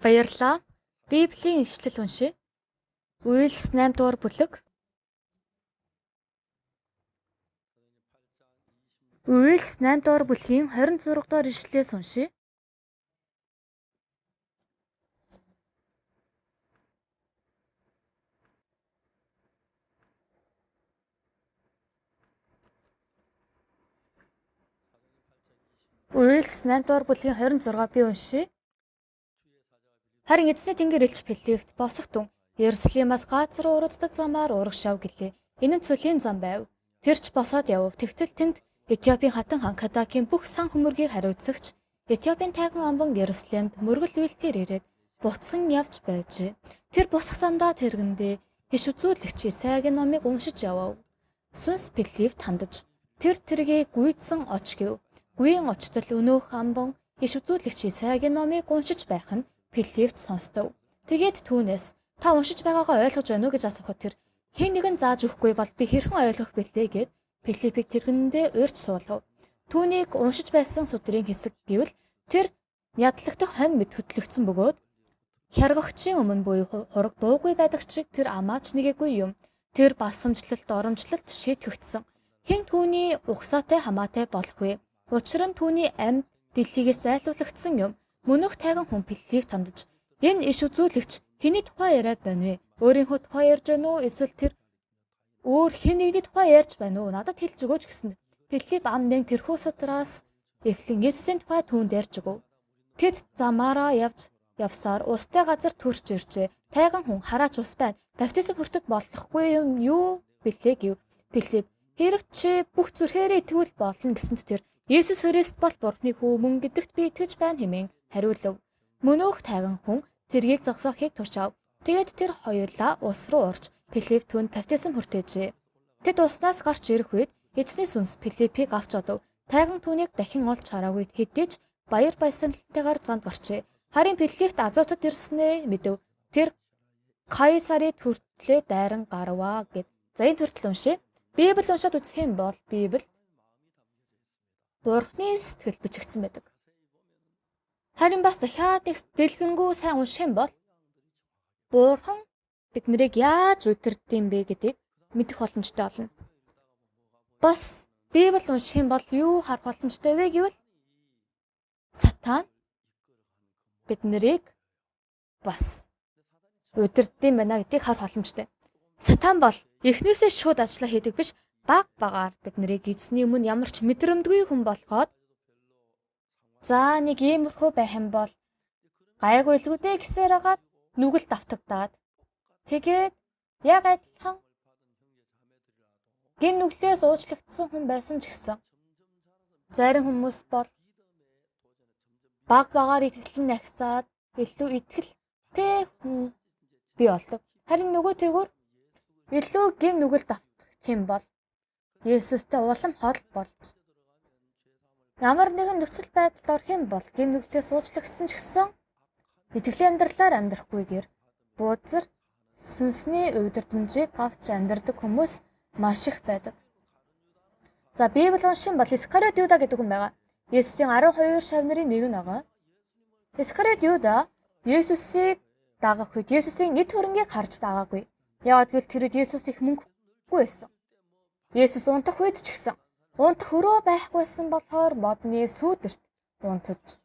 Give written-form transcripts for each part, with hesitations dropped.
Баярлалаа. Библийн ишлэл уншъя. Үйлс 8 дугаар бүлэг. Үйлс 8 дугаар бүлгийн 26 дугаар ишлэлээс уншъя. Үйлс 8 дугаар бүлгийн 26 би уншъя. Харин эзний тэнгэр элч Филиппт босох түн Иерусалимаас Гац руу урууддаг замаар урагш яв гэлээ. Энэ нь цөлийн зам байв. Тэр ч босоод явв. Тэгтэл тэнд Этиопийн хатан хаан Кадакийн бүх сан хөмөргийг хариуцагч Этиопийн тайган амбан Иерусалимд мөргөл үйлтээр ирээд буцсан явж байжээ. Тэр босох сандаа тэргэндээ иш үзүүлэгч Исайгийн номыг уншиж явав. Сүнс Филиппт хандаж тэр тэргийг гүйцэн оч гэв. Гүйн очтол өнөөх амбан иш үзүүлэгч Исайгийн номыг уншиж байх нь Филиппт сонстов. Тэгээд түүнээс та уншиж байгаагаа ойлгож байна уу гэж асуухад тэр хэн нэгэн зааж өгөхгүй бол би хэрхэн ойлгох бэлээ гэд Филиппийг тэргэндээ урьж суулгав. Түүнийг уншиж байсан судрын хэсэг гэвэл тэр ядлагдах хонь мэд хөтлөгдсөн бөгөөд хяргагчийн өмнө буюу хураг дуугүй байдаг чиг тэр амаач нэгээгүй юм. Тэр басамжлалт, оромжлолт шийтгэгдсэн. Хэн түүний угсаатай хамаатай болох вэ? Учир нь түүний амьд дэлхийгээс зайлуулагдсан юм. Мөнөөх тайган хүн Филипп хандаж энэ иш үзүүлэгч хэний тухай яриад байна вэ? Өөрийнхөө тухай ярьж байна уу? Эсвэл тэр өөр хэн нэгний тухай ярьж байна уу? Надад хэлж өгөөч гэсэн. Филипп ам нэн тэрхүү судраас эхлэн Есүсийн тухай түүнд ярьж өгөв. Тэд замаараа явж явсаар устай газар төрч иржээ. Тайган хүн хараач ус байна. Баптизм хүртэх болохгүй юм юу билээ гэв. Филипп хэрэг чи бүх зүрхээрээ итгэвэл болно гэсэнд тэр Есүс Христ бол Бурхны хүү мөн гэдэгт би итгэж байна хэмээн хариулав. Мөнөөх тайган хүн тэргийг зогсоохыг тушаав. Тэгээд тэр хоёулаа ус руу орж Филипп түүнд баптизм хүртээжээ. Тэд уснаас гарч ирэх үед эзний сүнс Филиппийг авч одов. Тайган түүнийг дахин олж хараагүй хэдий ч баяр баясгалантайгаар занд гарчээ. Харин Филиппт Азотод ирснээ мэдэв. Тэр Кайсарид хүртлээ дайран гарваа гэд. За энэ хүртэл уншъя. Библи уншаад үзэх юм бол Библи Бурхны сэтгэл бичигдсэн байдаг. Харин бас дахиад нэг дэлгэнгүй сайн унших юм бол Бурхан бид нарыг яаж удирдсан бэ гэдгийг мэдэх боломжтой болно. Бас Библи унших юм бол юу харах боломжтой вэ гэвэл сатан бид нарыг бас удирдсан байна гэдгийг харах боломжтой. Сатан бол эхнээсээ шууд ажиллаа хийдэг биш, баг багаар бид нарыг эзний өмнө ямар ч мэдрэмдгүй хүн болгоод за нэг иймэрхүү байх юм бол гайгүй л үү дээ гэсээр хагаад нүгэлд автагдаад тэгээд яг адилхан гин нүглээс уучлагдсан хүн байсан ч гэсэн зарим хүмүүс бол баг багаар итгэл нь нагсаад илүү итгэлтэй хүн бий болдог. Харин нөгөө тэгүр илүү гин нүгэлд автах юм бол Есүстэй улам хол болж ямар нэгэн нөхцөл байдалд орох юм бол гин нүглээс уучлагдсан ч гэсэн итгэлийн амьдралаар амьдрахгүйгээр буудзар сүнсний удирдамжийг авч амьдрдаг хүмүүс маш их байдаг. За Библи уншин бол Искариот Юда гэдэг хүн байгаа. Есүсийн 12 шав нарын нэг нь байгаа. Искариот Юда Есүсийг дагах үед Есүсийн эд хөрөнгийг харж дагаагүй. Яагаад гэвэл тэр үед Есүс их мөнгөгүй байсан. Есүс унтах үед ч гэсэн унтах өрөө байхгүйсэн болохоор модны сүүдэрт унтаж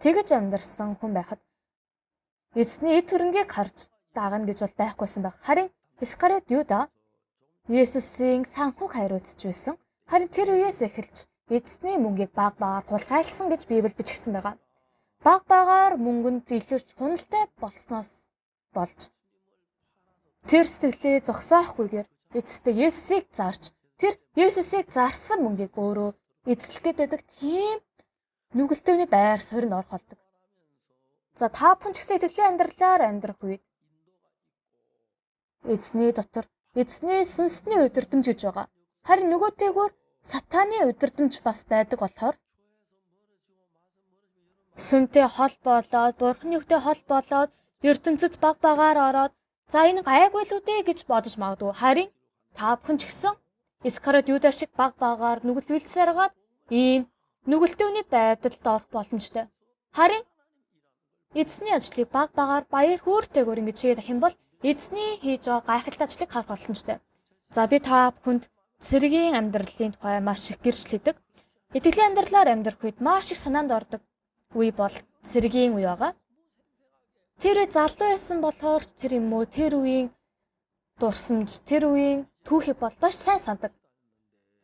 тэгэж амьдарсан хүн байхад эзний эд хөрөнгийг харж дагна гэж бол байхгүйсэн байх. Харин Искариот Юда Есүсийн санхүүг хариуцж байсан. Харин тэр үеэс эхэлж эзний мөнгийг баг багаар хулгайлсан гэж Библи бичигдсэн байгаа. Баг багаар мөнгөнд илүү хуналтай болсноос болж тэр сэтгэлээ зогсоохгүйгээр эцэстээ Есүсийг зарж тэр Есүсийг зарсан мөнгийг өөрөө эзлэх гээд байдаг тийм нүгэлтэйний байр суурьнд орох болдог. За та бүхэн ч гэсэн итгэлийн амьдралаар амьдрах үед эзний дотор эзний сүнсний удирдамж гэж байгаа. Харин нөгөөтэйгүр сатаны удирдамж бас байдаг болохоор сүмтэй хол болоод бурхны үгтэй хол болоод ертөнцид баг багаар ороод за энэ гайгүй л үү гэж бодож магадгүй. Харин та бүхэн ч гэсэн Искариот Юда шиг баг багаар нүгэл үйлсээр хагаад ийм нүгэлтөөний байдалд орох боломжтой. Харин Эзний ажлыг баг багаар баяр хөөртэйгээр ингэж хийгээд юм бол эзний хийж байгаа гайхалтай ажлыг харах боломжтой. За би та бүхэнд цэргийн амьдралын тухай маш их гэрчлэдэг. Итгэлийн амьдралаар амьдрах үед маш их санаанд ордог үе бол цэргийн үе байгаа. Тэр залуу байсан болохоор тэр юм уу тэр үеийн дурсамж, тэр үеийн түүхийг бол маш сайн сандаг.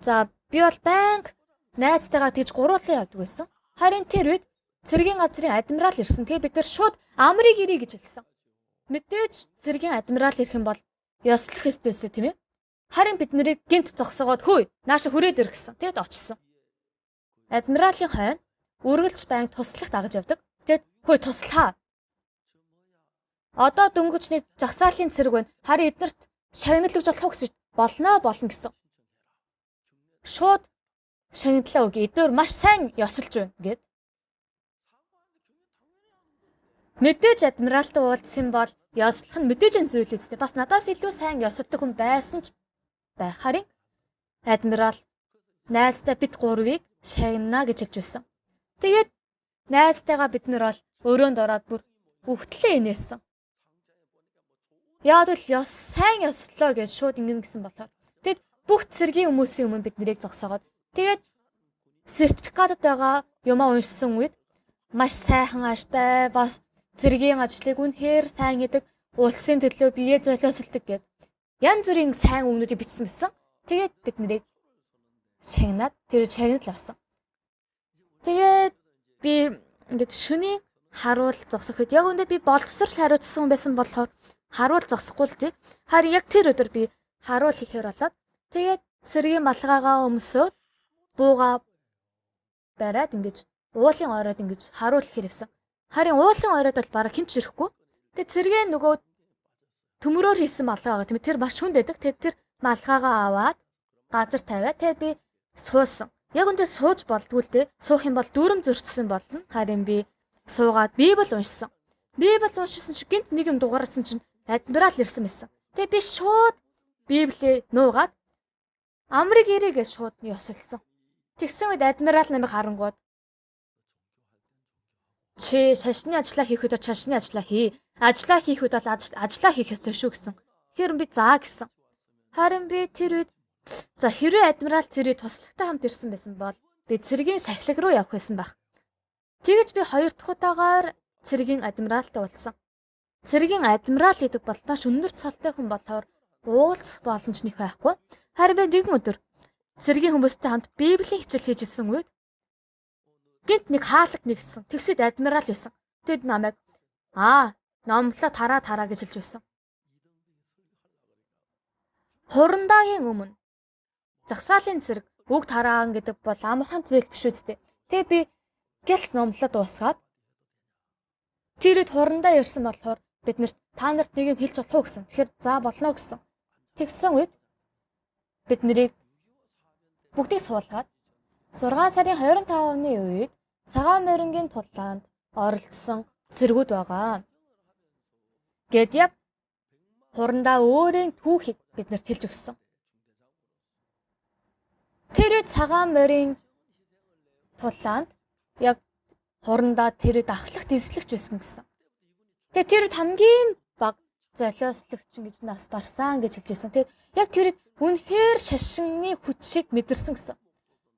За би бол байнга найзтайгаа тэгж гуруулан явдаг байсан. Харин тэр үед цэргийн газрын адмирал ирсэн. Тэгээ бид нар шууд амрыг ирье гэж хэлсэн. Мэдээж цэргийн адмирал ирэх юм бол ёслох ёстой байсан тийм ээ. Харин бид нарыг гинт зогсоогоод хөөе нааша хүрээд ир гэсэн. Тэгэд очсон. Адмиралын хойно үргэлж байн туслах дагаж явдаг. Тэгэд хөөе туслахаа. Одоо дөнгөж нэг жагсаалын цэрэг байна. Харин эднэрт шагнал өгч болох уу гэсэн болно болно гэсэн. Шууд шагналаа өгье. Эдгээр маш сайн ёсолж байна гэд. Мэдээж адмиралтай уулзсан бол ёслох нь мэдээж энэ зүйл үстэй. Бас надаас илүү сайн ёсолдог хүн байсан ч байх. Харин адмирал найзтай бид гурвыг шагнана гэж хэлж байсан. Тэгээд найзтайгаа бид нар бол өрөөнд ороод бүр үхтлээ инээсэн. Яг л ёс сайн ёслоо гэж шууд ингэнэ гэсэн болохоор тэгэд бүх цэргийн хүмүүсийн өмнө бид нарыг зогсоогоод тэгээд сертификатад байгаа юмаа уншсан үед маш сайхан ажтай бас цэргийн ажлыг үнэхээр сайн хийдэг, улсын төлөө бие золиослдог гэд янз бүрийн сайн үгнүүдийг бичсэн байсан. Тэгээд бид нарыг шагнаад тэр шагнал авсан. Тэгээд би ингээд шөнийн харуул зогсох үед яг үндэ би боловсрал хариуцсан байсан болохоор харуул зогсохгүй л тий. Харин яг тэр өдөр би харуул хийхээр болоод тэгээд цэргийн малгайгаа өмсөөд бууга бариад ингэж уулын оройд ингэж харуул хийхээр явсан. Харин уулын оройд бол бараг хэн ч ирэхгүй. Тэгээд цэргийн нөгөө төмөрөөр хийсэн малгай байгаа тийм ээ. Тэр маш хүнд байдаг. Тэгээд тэр малгайгаа аваад газар тавиад тэгээд би суусан. Яг үндэ сууж болдгоо л дээ. Суух юм бол дүрм зөрчсөн болно. Харин би суугаад Библи уншсан. Библи уншсан чинь гинт нэг юм дугаарсан чинь адмирал ирсэн байсан. Тэгээ би шууд Библийг нуугаад амрыг ирээ гэж шууд ёсолсон. Тэгсэн үед адмирал намайг харангууд чи шашны ажлаа хийх үед шашны ажлаа хий. Ажлаа хийх үед бол ажлаа хийх ёстой шүү гэсэн. Тэгэхээр би заа гэсэн. Харин би тэр үед за хэрвээ адмирал тэр үед туслагтай хамт ирсэн байсан бол би цэргийн сахилаг руу явах байсан байх. Тэгэж би хоёр дахь удаагаар цэргийн адмиралтай уулзсан. Цэргийн адмирал гэдэг бол маш өндөр цолтой хүн болохоор уулзах боломж нэх байхгүй. Харин би нэгэн өдөр цэргийн хүмүүстэй хамт Библийн хичээл хийж исэн үед гинт нэг хаалга нэгсэн. Тэгсэд адмирал байсан. Тэд намайг номлоо тараа тараа гэж хэлж байсан. Хурандаагийн өмнө жагсаалын цэрэг үг тараан гэдэг бол амархан зүйл биш үсттэй. Тэгээ би гэлс номлоо дуусгаад тэр үед хурандаа ирсэн болохоор бид нарт та нарт нэг юм хэлж болох уу гэсэн. Тэгэхээр за болно гэсэн. Тэгсэн үед бид нарыг бүгдийг суулгаад 6 сарын 25-ны үед цагаан морингийн тулаанд оролцсон цэргүүд байгаа. Гэт яг хурандаа өөрийн түүхийг биднэрт хэлж өгсөн. Тэр үед цагаан морин тулаанд яг хурандаа тэр үед ахлах дислэгч байсан гэсэн. Тэгээ тэр үед хамгийн баг золиослогч гэж нас барсан гэж хэлж байсан. Тэгээд яг тэр үед үнэхээр шашинны хүч шиг мэдэрсэн гэсэн.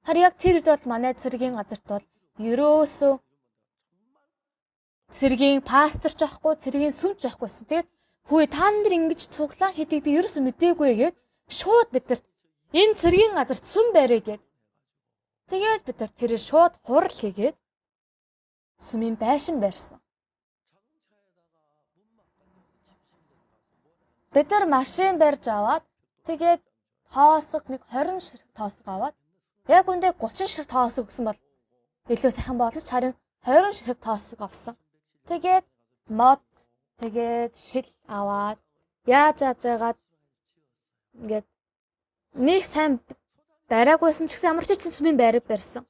Харин яг тэр үед бол манай цэргийн газарт бол ерөөсөө цэргийн пастор ч байхгүй, цэргийн сүмч байхгүй байсан. Тэгээд хүү та нар ингэж цуглаан хийдгийг би ерөөсөө мдээгүй гээд шууд биднэрт энэ цэргийн газарт сүм барья гээд. Тэгээд бид нар тэр шууд хурал хийгээд сүмийн байшин барьсан. Бид нар машин барьж аваад тэгээд тоосго нэг 20 ширхэг тоосго аваад яг үндэ 30 ширхэг тоосго өгсөн бол илүү сайхан болж харин 20 ширхэг тоосго авсан. Тэгээд мод тэгээд шил аваад яаж яажгаад ингээд нэг сайн бариагүйсэн ч гэсэн ямар ч үсэн сүмийн байрыг барьсан.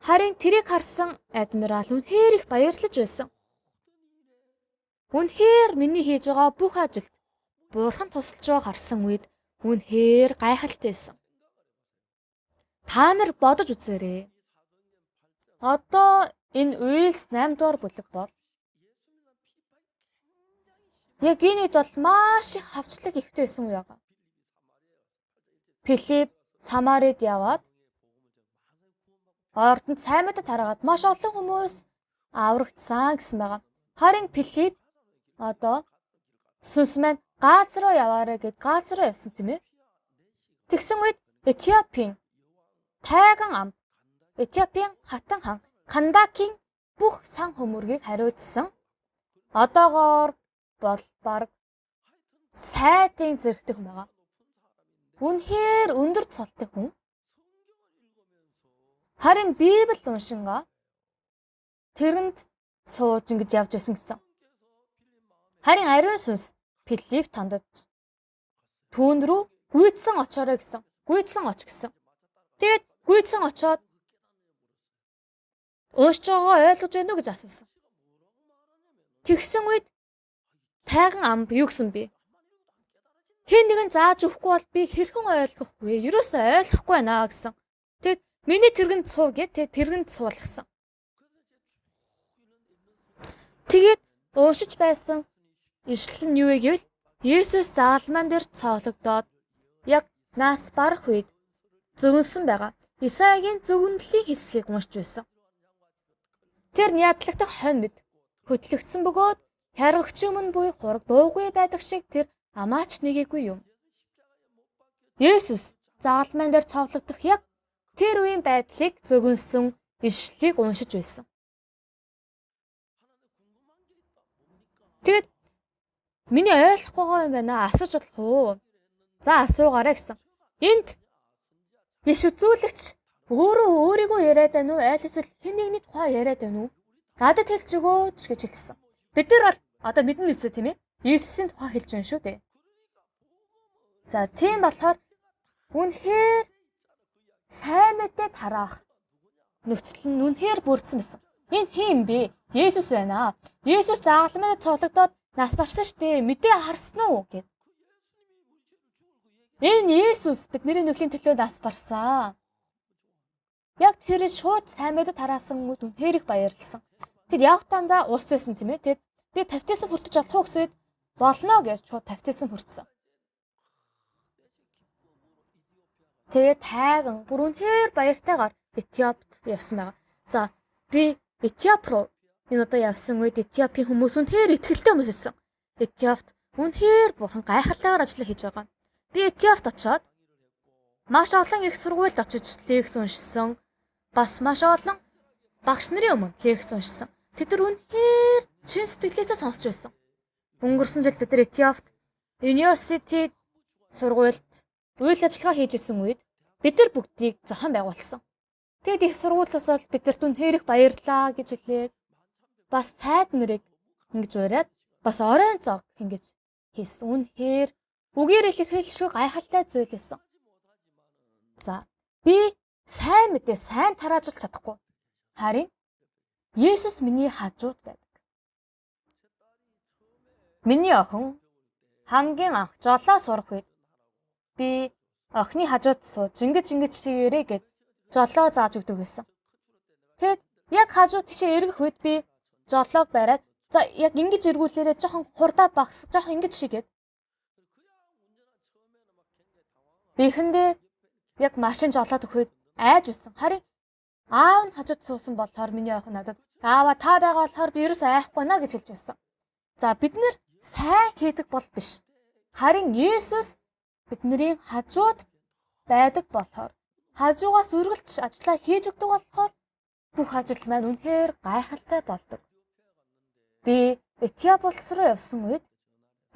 Харин тэрийг харсан адмирал үнэхээр их баярлаж байсан. Үнэхээр миний хийж байгаа бүх ажилд Бурхан тусалж байгааг харсан үед үнэхээр гайхалтай байсан. Та нар бодож үзээрэй. Одоо Энэ Уэльс 8 дугаар бүлэг бол яг энэ үед бол маш их хавчлаг ихтэй байсан үе байгаа. Филипп Самарид яваад ордонд сайн мэдээ тараагаад маш олон хүмүүс аврагдсан гэсэн байгаа. Харин Филипп одоо сүнс маань Газ руу яваарэ гэд Газ руу явсан, тийм ээ. Тэгсэн үед Этиопийн тайган ам, Этиопийн хатан хаан Кандакийн бүх сан хөмөргийг хариуцсан. Одоогоор бол баг сайдын зэрэгтэй хүн байгаа. Үнэхээр өндөр цолтой хүн. Харин Библи уншингаа тэрэнд сууж ингэж явж байсан гэсэн. Харин ариун сүнс Филипп тандаж түүн рүү гүйцсэн очоорой гэсэн. Гүйцсэн оч гэсэн. Тэгээд гүйцсэн очоод уншиж байгаагаа ойлгож байна уу гэж асуусан. Тэгсэн үед тайган ам юу гэсэн бэ? Хэн нэгэн зааж өгөхгүй бол би хэрхэн ойлгох вэ? Ерөөсөө ойлгохгүй байна гэсэн. Тэгэд миний тэргэнд суу гэд тэгээд тэргэнд суулгасан. Тэгээд уншиж байсан ишлэл нь юу вэ гэвэл Есүс загалмаан дээр цоологдоод яг нас барах үед зөгнсөн байгаа. Исаягийн зөгнөлийн хэсгийг уншиж байсан. Тэр нядлагдах хонь мэд хөтлөгдсөн бөгөөд хяргагч өмнө буй хураг дуугүй байдаг шиг тэр амаач нэгээгүй юм. Есүс загалмаан дээр цовлогдох яг тэр үеийн байдлыг зөгнөсөн ишлэлийг уншиж байсан. Тэгээд миний ойлгохгүй байгаа юм байна, асууж болох уу? За асуугаарай гэсэн. Энд иш үзүүлэгч өөрөө өөрийгөө яриад байна уу? Аль эсвэл хэн нэгний тухай яриад байна уу? Надад хэлж өгөөч гэж хэлсэн. Бид нар бол одоо мэднэ үсэ, тийм ээ? Есүсийн тухай хэлж байна шүү дээ. За тийм болохоор үнэхээр сайн мэдээ тараах нөхцөл нь үнэхээр бүрдсэн байсан. Энэ хэн юм бэ? Есүс байна. Есүс загалмайд цовлогдоод нас барсан штэ. Мэдээ харсан уу гэд. Энэ Есүс бидний нүхлийн төлөө нас барсан. Яг тэр шууд сайн мэдээ тараасан үед үнэхээр их баярлсан. Тэр явх дандаа ус байсан, тийм ээ. Тэгэд би баптизм хүртэж болох уу гэсэн үед болно гэж шууд баптизм хүртсэн. Тэгээд тайган бүр үнэхээр баяртайгаар Этиопт явсан байгаа. За би Этиоп руу энэ удаа явсан үед Этиопийн хүмүүс үнэхээр итгэлтэй хүмүүс байсан. Этиопт үнэхээр бурхан гайхалтайгаар ажиллаг хийж байгаа. Би Этиопт очиод маш олон их сургуульд очиж лекц уншсан. Бас маш олон багш нарын өмнө лекц уншсан. Тэд нар үнэхээр чин сэтгэлээсээ сонсч байсан. Өнгөрсөн жил бид нар Этиопт University сургуульд үйл ажиллагаа хийж исэн үед бид нар бүгдийг зохион байгуулсан. Тэгэд их сургуулиас бол бидэрт үнэхээр их баярлаа гэж хэлээд бас сайд нарыг ингэж уриад бас оройн зог ингэж хийсэн. Үнэхээр үгээр илэрхийлшгүй гайхалтай зүйл байсан. За би сайн мэдээ сайн тараажуулж чадахгүй. Харин Есүс миний хажууд байдаг. Миний охин хамгийн анх жолоо сурах үед би охины хажууд сууж ингэж ингэж чигээрэй гэд жолоо зааж өгдөг байсан. Тэгэд яг хажууд тийшээ эргэх үед би жолоог бариад за яг ингэж эргүүлээрээ жоохон хурдаа багс, жоохон ингэж шигээд. Бихэндээ яг машин жолоод өгөхөд айж байсан. Харин аав нь хажууд суусан болохоор миний охин надад аава та байгаа болохоор би ерөөсөө айхгүй наа гэж хэлж байсан. За бид нэр сайн хийдэг бол биш. Харин Есүс бидний хажууд байдаг болохоор хажуугаас үргэлж ажиллаа хийж өгдөг болохоор бүх ажил маань үнэхээр гайхалтай болдог. Би Этиоп улс руу явсан үед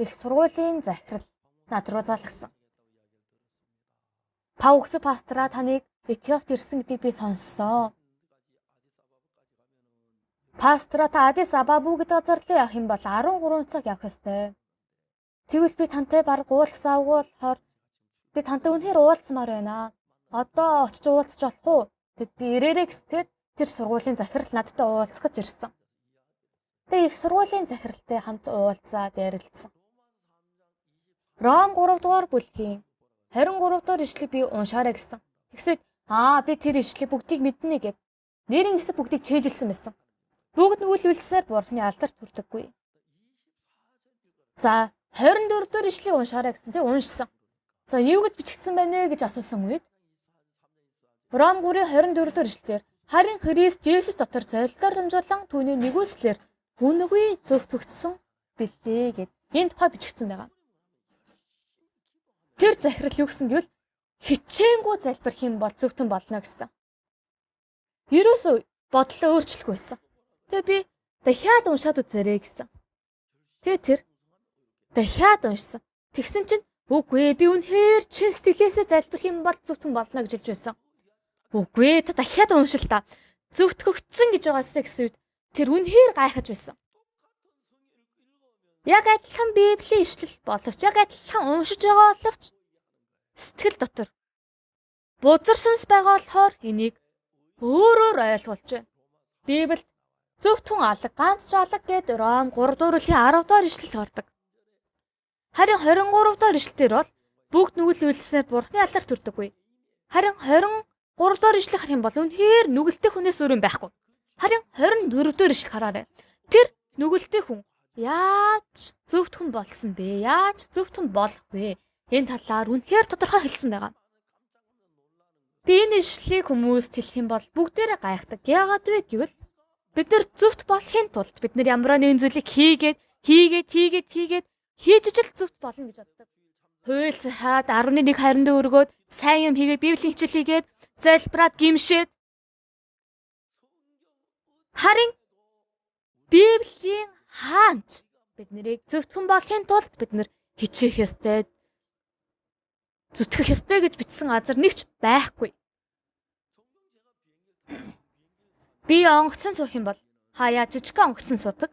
их сургуулийн захирал над руу залгасан. Павгс пастраа таныг Этиопт ирсэн гэдгийг би сонссон. Пастра та Адис Абабу гэдэг газар руу явах юм бол 13 цаг явах ёстой. Тэгвэл би тантай баг уулзсаагүй болохоор би тантай үнэхээр уулзмаар байна. Одоо очиж уулзч болох уу? Тэд би ирээрэй гэстэд тэр сургуулийн захирал надтай уулзах гэж ирсэн. Тэгээ их сургуулийн захиралтай хамт уулзаад ярилцсан. Ром 3 дугаар бүлгийн 23 дугаар ишлэгийг би уншаарай гэсэн. Тэгсээд би тэр ишлэгийг бүгдийг мэднэ гэд нэрийн хэсэг бүгдийг чэйжилсэн байсан. Бүгд нүгэл үйлснээр Бурхны алдарт хүрдэггүй. За 24 дугаар ишлэгийг уншаарай гэсэн тийм уншсан. За юу гэж бичигдсэн байна вэ гэж асуусан үед Ром 3-ийн 24 дугаар ишлэлээр харин Христ Есүс дотор золилдоор дамжуулан түүний нэгүслэр үнэгүй зөвтгөгдсөн билээ гэд энэ тухай бичигдсэн байгаа. Тэр захирал юу гэсэн гэвэл хичээнгүй залбирх юм бол зөвтөн болно гэсэн. Ерөөсөө бодлоо өөрчлөхгүй байсан. Тэгээ би дахиад уншаад үзээрэй гэсэн. Тэгээ тэр дахиад уншсан. Тэгсэн чинь үгүй би үнэхээр чин сэтгэлээсээ залбирх юм бол зөвтөн болно гэж хэлж байсан. Үгүй та дахиад уншил та. Зөвтгөгдсөн гэж байгаасаа гэсэн үед тэр үнэхээр гайхаж байсан. Яг адилхан Библийн ишлэл боловч яг адилхан уншиж байгаа боловч сэтгэл дотор бузар сүнс байгаа болохоор энийг өөрөөр ойлгуулж байна. Библиэд зөвхөн алга, ганц ч алга гэд Ром 3 дугаар бүлгийн 10 дугаар ишлэл гардаг. Харин 23 дугаар ишлэлээр бол бүгд нүгэл үйлснээр Бурхны алдар төрдөггүй. Харин 23 дугаар ишлэл харах юм бол үнэхээр нүгэлтэй хүнээс өөр юм байхгүй. Харин 24 дугаар ишлэл хараарай. Тэр нүгэлтэй хүн яаж зөвхөн болсон бэ? Яаж зөвхөн болох вэ? Энэ талаар үнэхээр тодорхой хэлсэн байгаа. Би энэ ишлэлийг хүмүүст хэлэх юм бол бүгдээрээ гайхдаг. Яагаад вэ гэвэл бид нар зөвхт болохын тулд бид нар ямар нэгэн зүйлийг хийгээд хийгээд хийгээд хийгээд хийж ижил зөвхт болно гэж боддог. Хууль хаад 11 24 өргөөд сайн юм хийгээд библийн хичээл хийгээд залбираад гимшээд харин Библийн хаанч бид нарыг зөвхөн болохын тулд бид нар хичээх ёстой, зүтгэх ёстой гэж бичсэн газар нэг ч байхгүй. Би онгоцон суух юм бол хаяа жижигхэн онгоцон суудаг.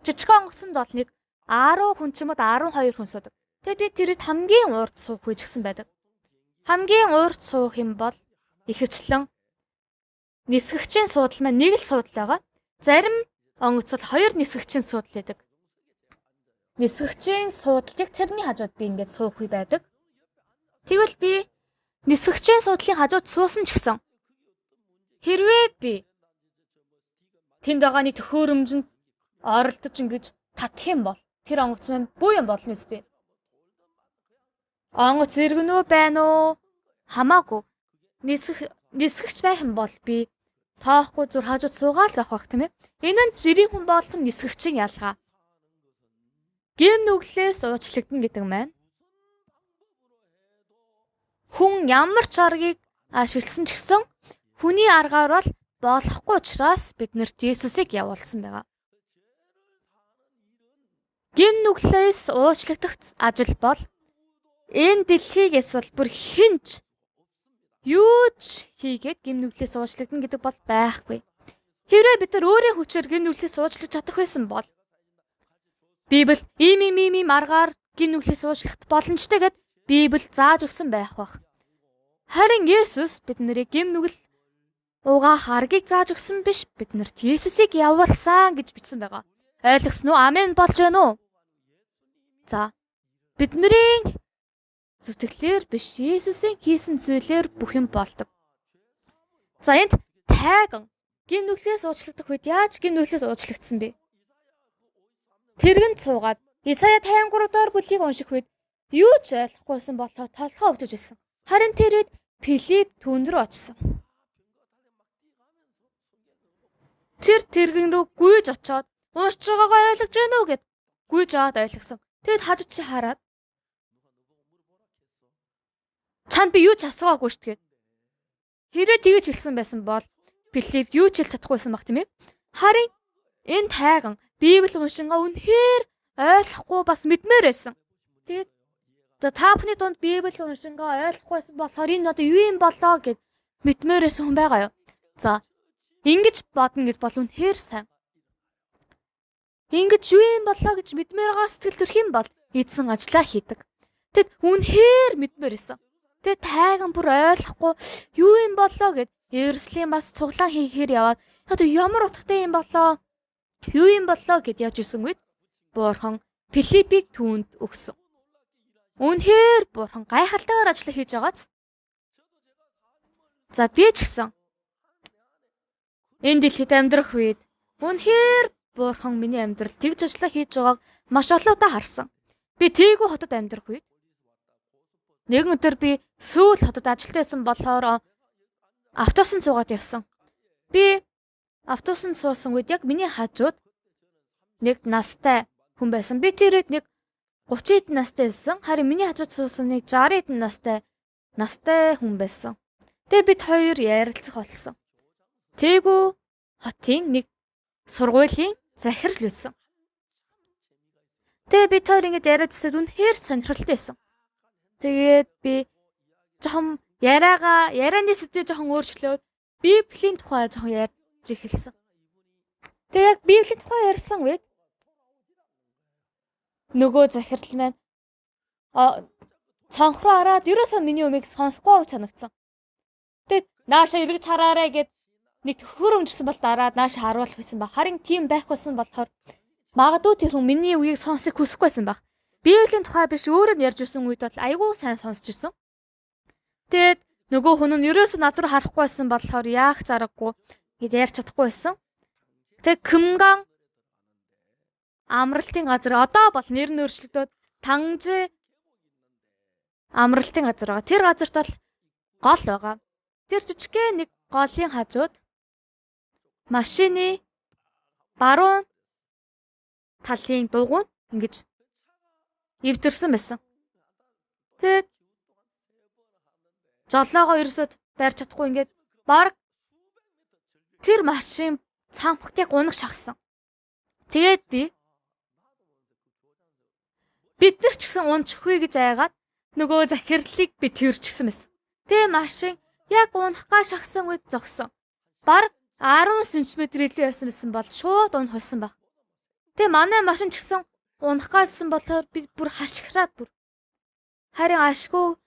Жижигхэн онгоцонд бол нэг 10 хүн ч юм уу 12 хүн суудаг. Тэгээ би тэрэд хамгийн урд суух үеч гэсэн байдаг. Хамгийн урд суух юм бол ихэвчлэн нисгэгчийн суудал маань нэг л суудал байгаа. Зарим онгоц бол хоёр нисгэгчийн суудал байдаг. Нисгэгчийн суудлыг тэрний хажууд би ингээд суух үе байдаг. Тэгвэл би нисгэгчийн суудлын хажууд суусан ч гэсэн хэрвээ би тэнд байгаа нэг төхөөрөмжөнд оролдож ингэж татах юм бол тэр онгоц маань бүү юм болно үстэй. Онгоц иргэнүү байна уу? Хамаагүй. Нисгэгч байх юм бол би тоохгүй зүр хажууд суугаал байх бах тийм ээ. Энэ нь жирийн хүн болон нисгэгчийн ялгаа. Гэм нүглээс уучлагдана гэдэг маань хүн ямар ч аргыг ашигласан ч гэсэн хүний аргаар бол болохгүй учраас биднэрт Есүсийг явуулсан байгаа. Гэм нүглээс уучлагдах ажил бол энэ дэлхийг эсвэл бүр хинч юу ч хийгээд гэм нүглээс уучлагдана гэдэг бол байхгүй. Хэрвээ бид нар өөрийн хүчээр гэм нүглээс уучлах чадах байсан бол Библи ийм ийм ийм ийм аргаар гэм нүглээс уучлах боломжтой гэд Библи зааж өгсөн байх бах. Харин Есүс бид нарыг гэм нүгэл угаах аргыг зааж өгсөн биш, бид нарт Есүсийг явуулсан гэж бичсэн байгаа. Ойлгосон уу? Амен болж байна уу? За, бидний зүтгэлээр биш, Есүсийн хийсэн зүйлээр бүх юм болдог. За, энд тайган гэм нүглээс уучлагдах үед яаж гэм нүглээс уучлагдсан бэ? Тэргэнд суугаад Исая 53 дугаар бүлгийг унших үед юу ч ойлгохгүйсэн болохоор толгой өвдөж байсан. Харин тэр үед Филипп түүн рүү очсон. Тэр тэргэн рүү гүйж очоод уншиж байгаагаа ойлгож байна уу гэд гүйж аваад ойлгосон. Тэгэд хажууд чи хараад чанд би юу ч асуугаагүй шүү дээ. Хэрвээ тэгэж хэлсэн байсан бол Филипп юу ч хэлж чадахгүйсэн баг тийм ээ. Харин энэ тайган Библи уншингаа үнэхээр ойлгохгүй бас мэдмээр байсан. Тэгээд за та бүхний дунд Библи уншингаа ойлгохгүйсэн болохоор энэ одоо юу юм болоо гэд мэдмээр байсан хүн байгаа юу? За ингэж бодно гэд бол үнэхээр сайн. Ингэж юу юм болоо гэж мэдмээр байгаа сэтгэл төрөх юм бол эзэн ажлаа хийдэг. Тэгэд үнэхээр мэдмээр байсан. Тэгээд тайган бүр ойлгохгүй юу юм болоо гэд Иерусалим бас цуглаан хийхээр яваад одоо ямар утгатай юм болоо? Юу юм болоо гэд яаж исэн үед Бурхан Филиппийг түүнд өгсөн. Үнэхээр Бурхан гайхалтайгаар ажил хийж байгааз. За би ч гэсэн энэ дэлхийд амьдрах үед Үнэхээр Бурхан миний амьдрал тэгж ажиллаа хийж байгааг маш олон удаа харсан. Би Тэгүү хотод амьдрах үед нэгэн өдөр би Сөүл хотод ажилд байсан болохоор автобусанд суугаад явсан. Би автобусанд суусан үед яг миний хажууд нэг настай хүн байсан. Би тэр үед нэг 30 хэдэн настай байсан. Харин миний хажууд суусан нэг 60 хэдэн настай хүн байсан. Тэгээ бид хоёр ярилцах болсон. Тэгүү хотын нэг сургуулийн захирал байсан. Тэгээ бид хоёр ингэж яриад ирсэд үнэхээр сонирхолтой байсан. Тэгээд би жоохон ярианы сэдвээ жоохон өөрчлөөд Библийн тухай жоохон ярьж эхэлсэн. Тэгээ яг Библийн тухай ярьсан үед нөгөө захирал маань цонх руу хараад ерөөсөө миний умыг сонсохгүй гэж санагдсан. Тэгээд нааша эргэж хараарай гэд нэг төхөөрөмжсөн бол дараад нааша харуулах байсан ба. Харин тийм байхгүйсэн болохоор магадгүй тэр хүн миний үгийг сонсох хүсэхгүй байсан баг. Библийн тухай биш өөрөө нь ярьж ирсэн үед бол айгүй сайн сонсч ирсэн. Тэгээд нөгөө хүн нь ерөөсөө над руу харахгүй байсан болохоор яах ч аргагүй гэд ярьж чадахгүй байсан. Тэгээд Кымган амралтын газар одоо бол нэр нь өөрчлөгдөөд Тангжи амралтын газар байгаа. Тэр газарт бол гол байгаа. Тэр жижигхэн нэг голын хажууд машины баруун талын дугуй ингэж эвдэрсэн байсан. Тэгээд жолоогоо ерөөсөө барьж чадахгүй ингээд баг тэр машин цамхтыг унах шахсан. Тэгээд бид нар ч гэсэн унчихгүй гэж айгаад нөгөө захирлыг би тэрчгсэн байсан. Тэгээ машин яг унах га шахсан үед зогсон. Бараг 10 см илүү байсан байсан бол шууд унах байсан баг. Тэгээ манай машин ч гэсэн унах гаалсан болохоор би бүр хашгираад бүр. Харин ашгүй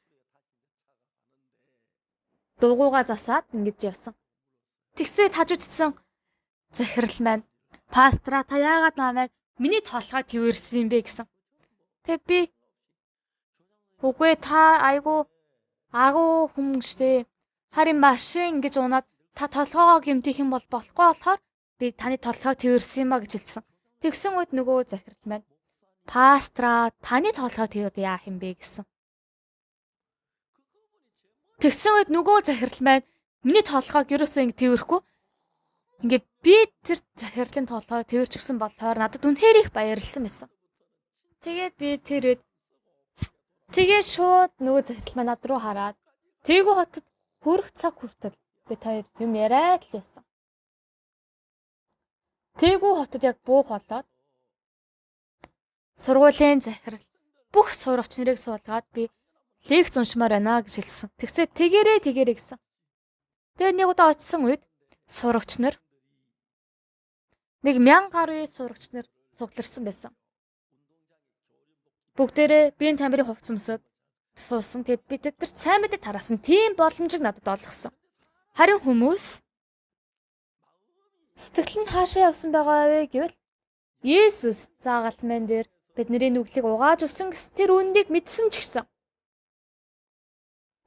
дугууга засаад ингэж явсан. Тэгсээ тажуудсан захирал маань пастра та яагаад намайг миний толгой тэрсэн юм бэ гэсэн. Тэгээ би үгүй та айгу агуу хүн штэ. Харин машин ингэж унаад та толгоогоо гэмтэх юм бол болохгүй болохоор би таны толгойг тэрсэн юм а гэж хэлсэн. Тэгсэн үед нөгөө захирал маань пастра таны толгой тэрээд яах юм бэ гэсэн. Тэгсэн үед нөгөө захирал маань миний толгойг ерөөсөө ингэ тэрвэрэхгүй. Ингээд би тэр захирлын толгой тэрчгсэн болохоор надад үнэхээр их баярлсан байсан. Тэгээд би тэр үед тэгээ шууд нөгөө захирал маань над руу хараад Тэгүү хотод хүрэх цаг хүртэл бид хоёр юм яриад л байсан. Тэгүү хотод яг буух болоод сургуулийн захирал бүх сурагч нарыг суулгаад би лекц уншмаар байна гэж хэлсэн. Тэгсээ тэгэрээ тэгэрээ гэсэн. Тэгээд нэг удаа очисон үед сурагч нар нэг 1000 гаруй сурагч нар цугларсан байсан. Бүгдээрээ биеийн тамирын хувцас өмсөд суусан. Тэгээд би тэд нар сайн мэдээ тараасан. Тийм боломжийг надад олгосон. Харин хүмүүс сэтгэл нь хаашаа явсан байгаа вэ гэвэл Есүс заагалмайн дээр бидний нүглийг угааж өгсөн гэс тэр үннийг мэдсэн ч гэсэн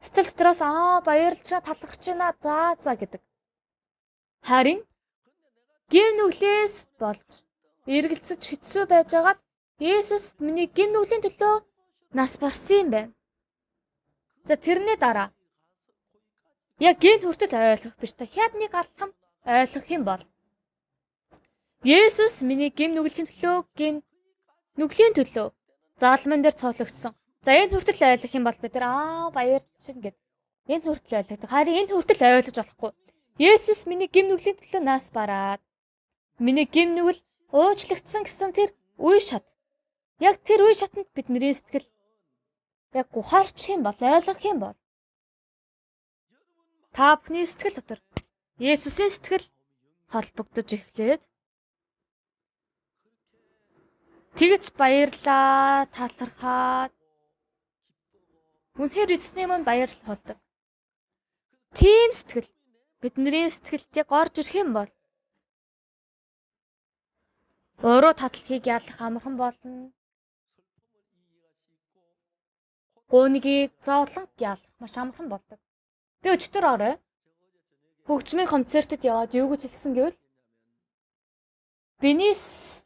сэтгэл дотроос баярлж талархаж байна за за гэдэг. Харин гэм нүглээс болж эргэлзэж хэцүү байжгаад Есүс миний гэм нүглийн төлөө нас барсан юм байна. За тэрний дараа яг гин хүртэл ойлгох биш та хяд нэг алхам ойлгох юм бол Есүс миний гэм нүглийн төлөө гэм нүглийн төлөө заалман дээр цовлогдсон. За энэ хүртэл ойлгох юм бол бид нар баярлж чинь гэд энэ хүртэл ойлгодог. Харин энэ хүртэл ойлгож болохгүй. Есүс миний гэм нүглийн төлөө нас бараад миний гэм нүгэл уучлагдсан гэсэн тэр үе шат. Яг тэр үе шатанд бидний сэтгэл яг гухаарчих юм бол ойлгох юм бол та бүхний сэтгэл дотор Есүсийн сэтгэл холбогдож эхлээд тэгж баярлаа, талархаад үнэхээр эзний өмнө баярлал болдог. Тийм сэтгэл бидний сэтгэлд яг орж ирэх юм бол уруу татлахыг ялах амархан болно. Гунигийг зовлон ялах маш амархан болдог. Би өчтөр орой хөгжмийн концертэд яваад юу гэж хэлсэн гэвэл Венис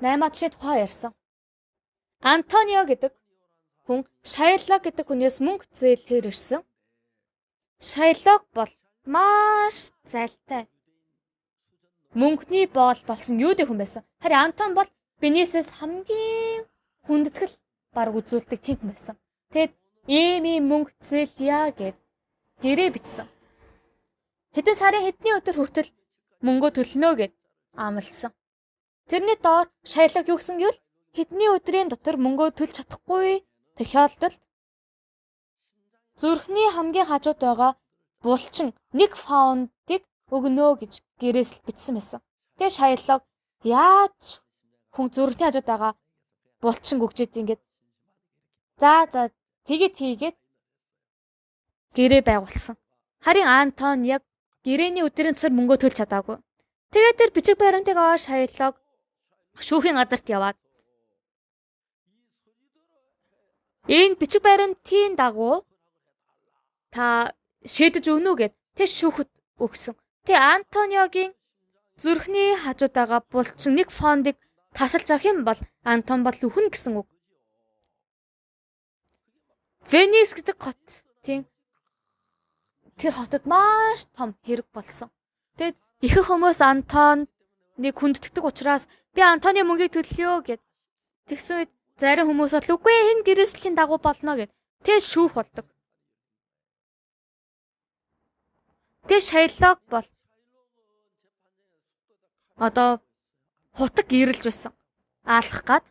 наймаачны тухай ярьсан. Антонио гэдэг хүн Шайлог гэдэг хүнээс мөнгө зээлэхээр ирсэн. Шайлог бол маш зайлтай мөнгөний боол болсон юудын хүн байсан. Харин Антон бол Венисээс хамгийн хүндэтгэл бараг үзүүлдэг тийм хүн байсан. Тэгэд ийм ийм мөнгө зээлье гэд гэрээ бичсэн. Хэдэн сарын хэдний өдөр хүртэл мөнгөө төлнө гэд амласан. Тэрний доор Шайлог юу гэсэн гэвэл хэдний өдрийн дотор мөнгөө төлж чадахгүй тохиолдолд зүрхний хамгийн хажууд байгаа булчин 1 фаундыг өгнө гэж гэрээсэл бичсэн байсан. Тэгээ Шайлог яаж хүн зүрхний хажууд байгаа булчин өгч идэв ингээд за тэгээд хийгээд гэрээ байгуулсан. Харин Антон яг гэрээний өдрийн дотор мөнгөө төлж чадаагүй. Тэгээд тэр бичиг баримтыг аваад Шайлог шүүхийн газарт яваад энэ бичиг баримтын дагуу та шийдэж өгнө үү гэд тэр шүүхэд өгсөн. Тэгээ Антониогийн зүрхний хажууд байгаа булчин 1 фондыг тасалж авах юм бол Антон бол үхэн гэсэн үг. Венис гэдэг хот тийм тэр хотод маш том хэрэг болсон. Тэгээд ихэнх хүмүүс Антоныг хүндэтгэдэг учраас би Антоны мөнгийг төлөё гэд тэгсэн үед зарим хүмүүс бол үгүй энэ гэрээслийн дагуу болно гэд тэгээд шүүх болдог. Тэгээд Шайлог бол одоо хутаг гэрэлж байсан. Алах гад.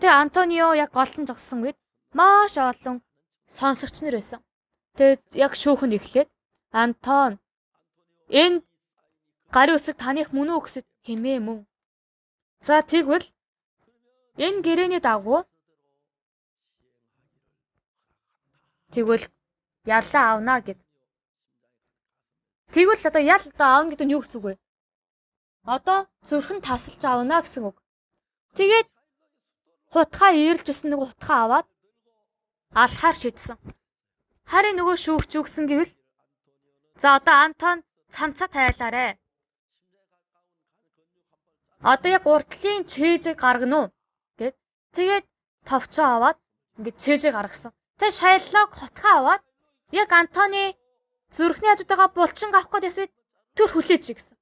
Тэгээд Антонио яг голлон зогссон үед маш олон сонсогч нар байсан. Тэгээд яг шүүх нь эхлээд Антон энэ гарын үсэг таных мөн үү гэсэд хэмээ мөн. За тэгвэл энэ гэрээний дагуу тэгвэл яллаа авна гэд. Тэгвэл одоо ял одоо аавна гэдэг нь юу гэсэн үг вэ? Одоо зүрхэн тасалж авна гэсэн үг. Тэгээд хутгаа ирэлж өсөн нэг хутгаа аваад алхаар шийдсэн. Харин нөгөө шүүгч юу гэсэн гэвэл за одоо Антон цамцаа тайлаарэ. Одоо яг урдлын чэйжийг гаргана уу гэд. Тэгээд товчоо аваад ингээд чэйжийг гаргасан. Тэгээд Шайлог хутгаа аваад яг Антоны зүрхний хажууд байгаа булчин авах гээд байсан үед төр хүлээж гэсэн.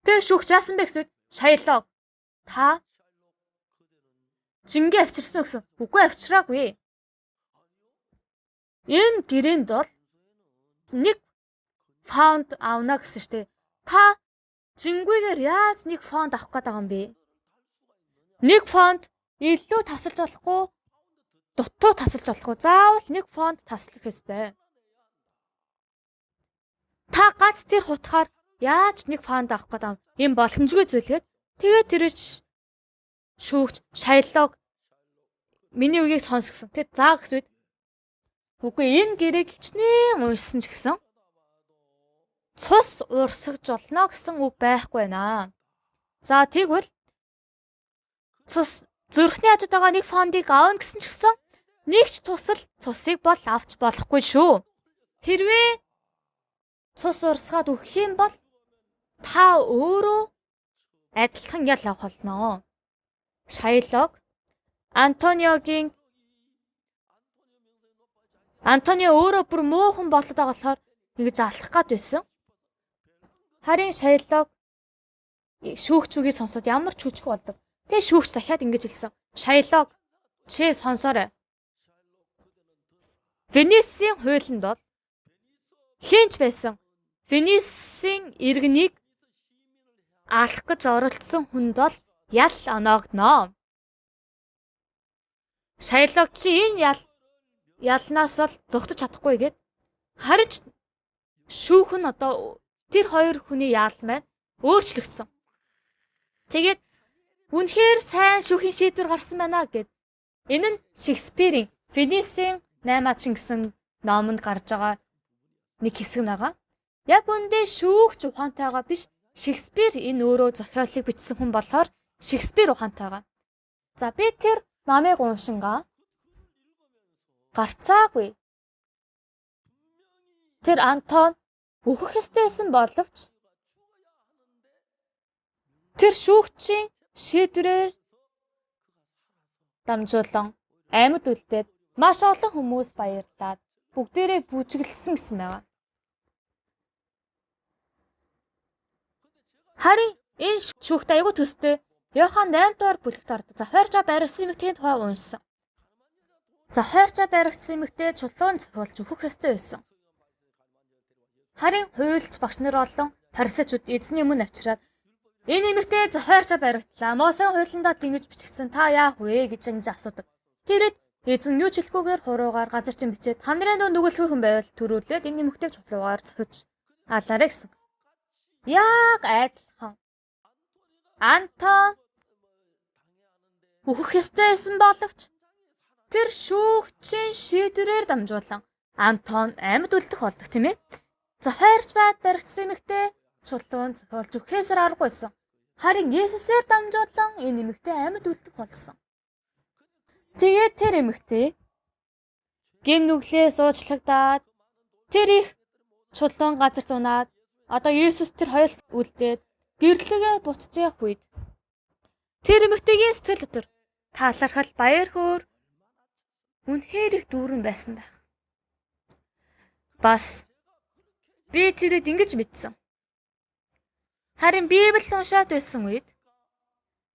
Тэгээд шүүгч яасан бэ гэсэн үед Шайлог та жингээ авчирсан гэсэн. Үгүй авчираагүй. Энэ гэрээнд бол 1 фаунд авна гэсэн штэ. Та жингүйгээр яаж 1 фаунд авах гээд байгаа юм бэ? 1 фаунд илүү тасалж болохгүй, дутуу тасалж болохгүй. Заавал 1 фаунд таслах ёстой. Та гац тэр хутгаар яаж 1 фаунд авах гээд байгаа юм? Ийм боломжгүй зүйлгээд тэгээд тэр шүүгч Шайлог миний үгийг сонсгосон. Тэгээд заа гэсэн үед үгүй энэ гэрээг хичнээн уншсан ч гэсэн цус урсгаж болно гэсэн үг байхгүй байна. За тэгвэл цус зүрхний хажууд байгаа 1 фондыг авна гэсэн ч гэсэн нэг ч тусал цусыг бол авч болохгүй шүү. Хэрвээ цус урсгаад өгөх юм бол та өөрөө адилхан ял авах болно. Шайлог Антониогийн Антонио өөрөө бүр муухан болоод байгаа болохоор ингэж алах гад байсан. Харин Шайлог шүүгч үгийг сонсоод ямар ч хүчгүй болдог. Тэгээ шүүгч дахиад ингэж хэлсэн. Шайлог чи сонсоорой. Венесийн хуулинд бол хэн ч байсан Венесийн иргэнийг алах гэж оролдсон хүнд бол ял оноогдно. Шайлог чи энэ ялнаас бол зугтаж чадахгүй гэд. Харин ч шүүх нь одоо тэр хоёр хүний яал маань өөрчлөгдсөн. Тэгээд үнэхээр сайн шүүхийн шийдвэр гарсан байна гэд. Энэ нь Шекспирийн Венесийн наймаачин гэсэн номонд гарч байгаа нэг хэсэг нь байгаа. Яг үндэ шүүгч ухаантайгаа биш, Шекспир энэ өөрөө зохиолыг бичсэн хүн болохоор Шекспир ухаантайгаа. За би тэр номыг уншингаа гарцаагүй. Тэр Антон өөхөх ёстой байсан боловч Тэр шүүгчийн шийдвэрээр дамжуулан амьд үлдээд маш олон хүмүүс баярлаад бүгдээрээ бүжиглэсэн гэсэн байгаа. Харин энэ шүүхт аягүй төстэй Иохан 8 дугаар бүлэгт ордог. Завхаарчаа баригдсан эмэгтэйн тухай уншсан. Завхаарчаа баригдсан эмэгтэй чулуун зохиолж өөхөх ёстой байсан. Харин хуульч багш нар болон фарисеучуд эзний өмнө авчираад энэ эмэгтэй завхаарчаа баригдлаа. Мосийн хуулиндаа ингэж бичигдсэн. Та яах вэ гэж ингэж асуудаг. Тэрэд эзэн юу ч хэлэхгүйгээр хуруугаар газар тэн бичээд та нарын дунд нүгэлгүй хүн байвал төрүүлээд энэ эмэгтэйг чулуугаар зохиж алаарай гэсэн. Яг адилхан. Антон өөхөх ёстой байсан боловч тэр шүүгчийн шийдвэрээр дамжуулан Антон амьд үлдэх болдог, тийм ээ. Завхаарч байд баригдсан эмэгтэй чулуун зохиолж өгөхөөс аргагүй байсан. Харин Есүсээр дамжуулан энэ эмэгтэй амьд үлдэх болсон. Тэгээд тэр эмэгтэй гэм нүглээс уучлагдаад тэр их чулуун газарт унаад одоо Есүс тэр хоёул үлдээд гэрлэгээ буцаж явах үед тэр эмэгтэйгийн сэтгэл дотор талархал, баяр хөөр үнэхээр их дүүрэн байсан байх. Бас би тэрэд ингэж мэдсэн. Харин Библи уншаад байсан үед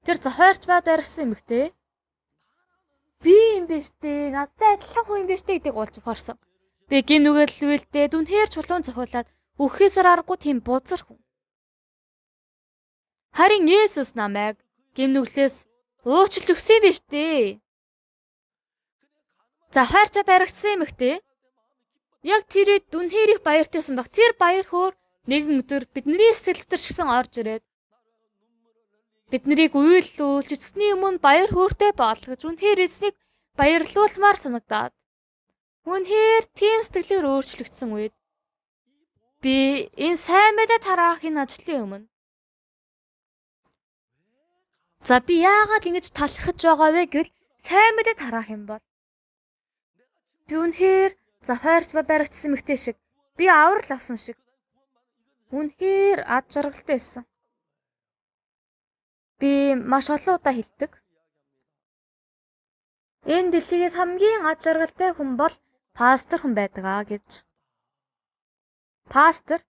тэр завхаарч ба баригдсан эмэгтэй би юм биш дээ, надтай адилхан хүн юм биш дээ гэдгийг олж ухаарсан. Би гим нүгэл үлдээд үнэхээр чулуун зохиолоод үхэхээс аргагүй тийм бузар хүн. Харин Есүс намайг гим нүглээс уучлж өгсөн юм биш дээ. Завхаарч баригдсан эмэгтэй яг тэрэд үнэхээр их баяртай байсан баг. Тэр баяр хөөр нэгэн өдөр бидний сэтгэл дотор шигсэн орж ирээд биднийг уйллуулж эзний өмнө баяр хөөртэй болгож үнэхээр эзнийг баярлуулмаар санагдаад үнэхээр тийм сэтгэлээр өөрчлөгдсөн үед би энэ сайн мэдээ тараах энэ ажлын өмнө за би яагаад ингэж талархаж байгаа вэ гэвэл сайн мэдээ тараах юм бол би үнэхээр завхаарч баригдсан эмэгтэй шиг би аврал авсан шиг үнэхээр ад жаргалтай байсан. Би маш олон удаа хэлдэг. Энэ дэлхийгээс хамгийн ад жаргалтай хүн бол пастор хүн байдаг аа гэж. Пастор.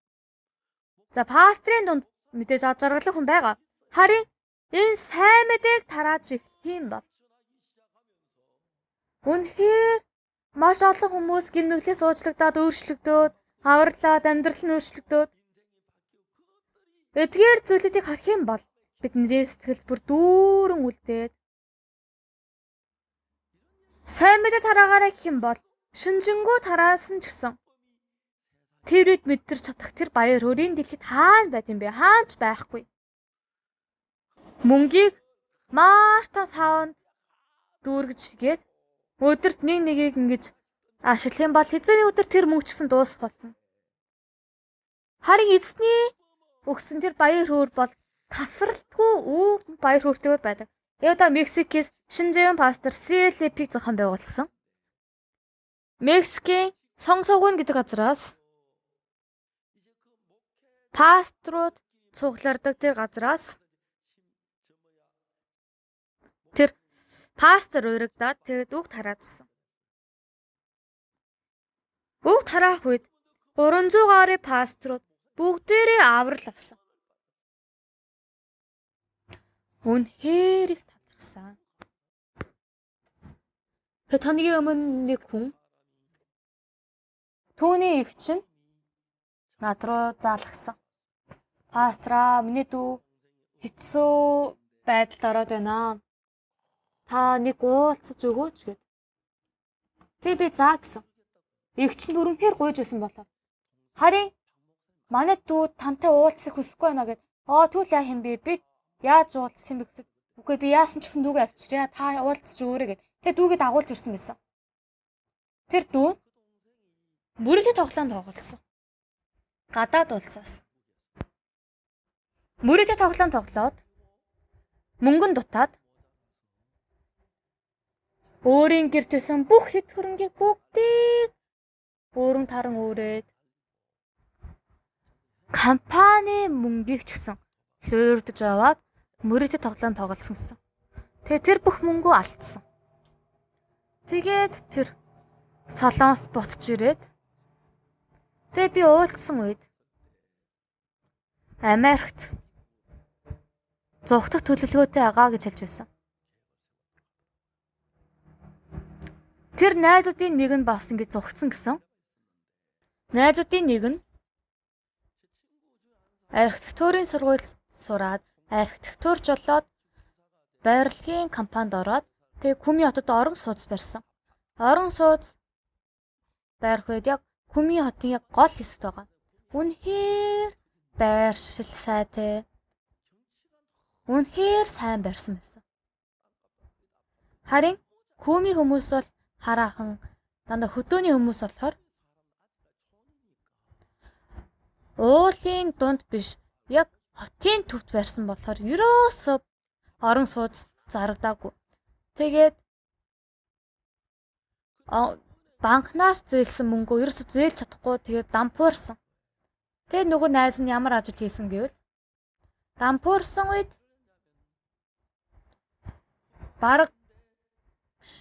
За пастрын дунд мэдээж ад жаргалтай хүн байгаа. Харин энэ сайн мэдээг тарааж эхлэх юм бол үнэхээр маш олон хүмүүс гэм нүглээс уучлагдаад өөрчлөгдөөд авралаад амьдрал нь өөрчлөгдөөд эдгээр зүйлүүдийг харах юм бол бидний сэтгэл бүр дүүрэн үлдээд сайн мэдээ тараагаарай гэх юм бол шинжэнгүү тараасан ч гэсэн тэр үед мэдэрч чадах тэр баяр хөөрийн дэлхийд хаана байд юм бэ? Хаана ч байхгүй. Мөнгийг маш том савнд дүүргэж шигээд өдөрт нэг нэгийг ингэж ашиглах юм бол хэзээний өдөр тэр мөнгө ч гэсэн дуусах болно. Харин эзний өгсөн тэр баяр хөөр бол тасралтгүй үүр баяр хөөртэйгээр байдаг. Явда Мексикээс шинжээвэн пастор CLP-г зохион байгуулсан. Мексикийн Сонгсогүн гэдэг газраас пасторууд цуглардаг тэр газраас тэр пастор урагдаад тэгэд үг тараадсан. Үг тараах үед 300 гаруй пасторууд бүгдээрээ аврал авсан. Үнэхээр их талархсан. Хэд хоногийн өмнө нэг хүн түүний эгч нь над руу заалгасан. Пастраа, миний дүү хэцүү байдалд ороод байна. Та нэг уулзаж өгөөч гэд. Тэгээ би заа гэсэн. Эгч нь үнэхээр гуйж байсан болоо. Харин манай дүү тантай уулзах хүсэхгүй байна гэд. Аа тэгвэл яах юм бэ? Би яаж уулзах юм бэ гэхэд үгүй би яасан ч гэсэн дүүгээ авчирья. Та уулзаж өгөөрэй гэд. Тэгээ дүүгээ дагуулж ирсэн байсан. Тэр дүү мөрөлд тоглоом тоглосон. Гадаад улсаас. Мөрөлд тоглоом тоглоод мөнгөн дутаад өөрийн гэрт байсан бүх хэд хөрөнгийг бүгдийг өөрөн таран өөрөөд компани мөнгийг ч гэсэн луурдаж аваад Мөрөөдө тоглоом тоглосон гэсэн. Тэгээ тэр бүх мөнгөө алдсан. Тэгээд тэр Солонгост буцаж ирээд тэгээ би уулзсан үед Америкт зугтах төлөвлөгөөтэй байгаа гэж хэлж байсан. Тэр найзуудын нэг нь бас ингэж зугтсан гэсэн. Найзуудын нэг нь архитектурын сургуульд сураад архитектурч болоод барилгын компанид ороод тэгээ Күмийн хотод орон сууц барьсан. Орон сууц барих үед яг Күмийн хотын яг гол хэсэгт байгаа. Үнэхээр байршил сайтай. Үнэхээр сайн барьсан байсан. Харин Күмийн хүмүүс бол хараахан дандаа хөдөөний хүмүүс болохоор уулын дунд биш яг хотын төвд барьсан болохоор ерөөсөө орон сууц зарагдаагүй. Тэгээд банкнаас зээлсэн мөнгөө ерөөсөө зээлж чадахгүй тэгээд дампуурсан. Тэгээд нөгөө найз нь ямар ажил хийсэн гэвэл дампуурсан үед бараг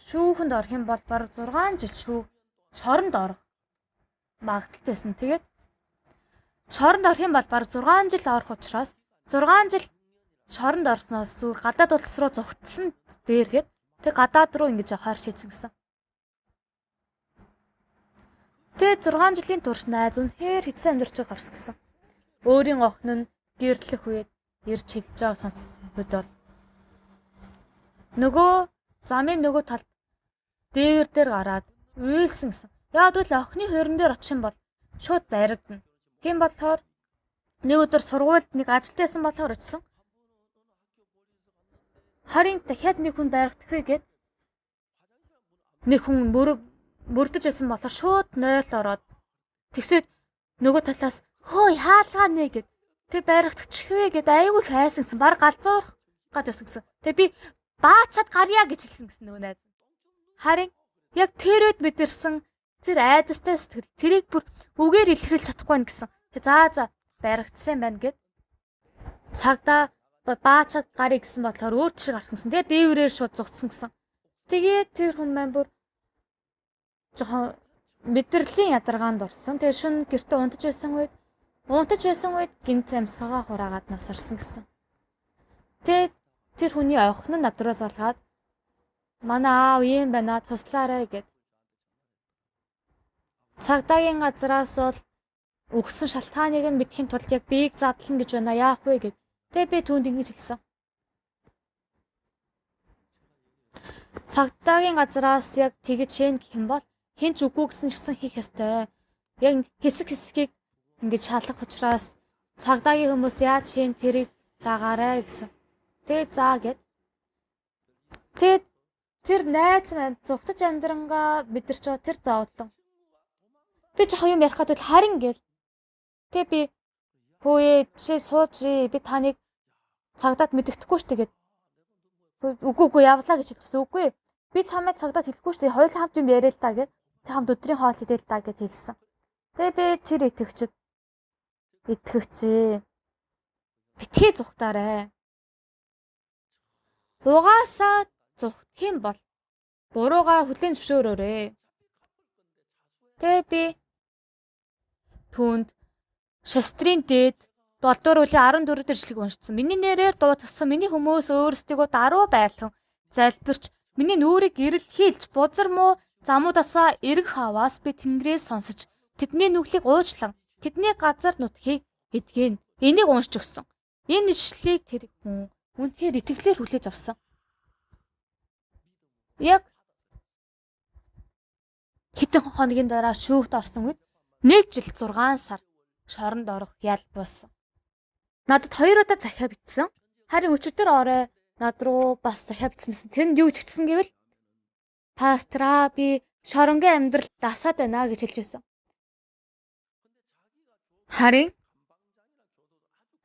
шүүхэнд орох юм бол бараг 6 жил шоронд орох магадлалтай байсан. Тэгээд шоронд орох юм бол бараг 6 жил орох учраас 6 жил шоронд орсноос зүгээр гадаад улс руу зугтсан дээргээд тэг гадаад руу ингэж явахаар шийдсэн гэсэн. Тэгээд 6 жилийн турш найз үнэхээр хэцүү амьдарч байгаа гарсан гэсэн. Өөрийн охин нь гэрлэх үед ирж хэлж байгааг сонсоход бол нөгөө замын нөгөө талд дээвэр дээр гараад уйлсан гэсэн. Яг л охины хуурин дээр очих юм бол шууд баригдана. Тийм болохоор нэг өдөр сургуульд нэг ажилд байсан болохоор очисон. Харин дахиад нэг хүн баригдах вэ гэд нэг хүн мөрдөж байсан болохоор шууд 0 ороод тэгсээд нөгөө талаас хөө хаалгаа нэ гэд тэг баригдчих вэ гэд айгүй их айсан гэсэн. Баг галзуурах гад байсан гэсэн. Тэг би баачаад гарья гэж хэлсэн гэсэн нөгөө найз. Харин яг тэр үед мэдэрсэн тэр айдастай сэтгэл тэрийг бүр үгээр илэрхийлж чадахгүй байна гэсэн. Тэг за баригдсан байна гэд цагдаа баачаад гарья гэсэн бодлохоор өөр чиг гарсан. Тэгээд дээврээр шууд зугтсан гэсэн. Тэгээд тэр хүн маань бүр жоохон мэдрэлийн ядаргаанд орсон. Тэгээд шөнө гэртээ унтаж байсан үед гинт амьсгагаа хураагаад нас орсон гэсэн. Тэгээд тэр хүний охин нь над руу залгаад манай аав ийм байна туслаарай гэд. Цагдаагийн газраас бол өгсөн шалтгааныг нь мэдэхин тулд яг биеийг задлана гэж байна. Яах вэ гэд. Тэгээд би түүнд ингэж хэлсэн. Цагдаагийн газраас яг тэгэж шээн гэх юм бол хэн ч үгүй гэсэн ч гэсэн хийх ёстой. Яг хэсэг хэсгийг ингэж шалгах учраас цагдаагийн хүмүүс яаж шээн тэрийг дагаарай гэсэн. Тэгээд заа гэд. Тэгээд тэр найз маань зүгтэж амьдрангаа мэдэрч байгаа тэр зовлон. Би жоохон юм ярих гэдэг харин гэл. Тэг би хөөе чи сууж би таныг цагдаад мэддэхгүй шүү дээ гэд. Үгүй явлаа гэж хэлсэн. Үгүй би чамайг цагдаад хэлэхгүй шүү дээ. Хоёулаа хамт юм яриа л та гэд. Тэг хамт өдрийн хоол идэл та гэд хэлсэн. Тэгээ би тэр итгэгчд итгэгчээ. Битгий зүхтаарай. Угаасаа зүхтэх юм бол буруугаа хүлээн зөвшөөрөөрэй. Тэгээ би түүнд шастрын дээд 7 дугаар бүлгийн 14 дэх ишлэгийг уншсан. Миний нэрээр дуудсан миний хүмүүс өөрсдийгөө даруй байлхан залбирч миний нүрийг эрэлхийлж бузар муу замуудаасаа эргэх аваас би тэнгэрээс сонсож тэдний нүглийг уучлан тэдний газар нутгийг эдгэн. Энийг уншиж өгсөн. Энэ ишлэлийг тэр хүн үнэхээр итгэлээр хүлээж авсан. Яг хэдэн хоногийн дараа шүүхт орсон үед 1 жил 6 сар шоронд орох ял болсон. Надад 2 удаа захиа бичсэн. Харин өчигдөр орой над руу бас захиа бичсэн байсан. Тэр нь юу гэж бичсэн гэвэл пастраа би шоронгийн амьдрал дасаад байна гэж хэлж байсан. Харин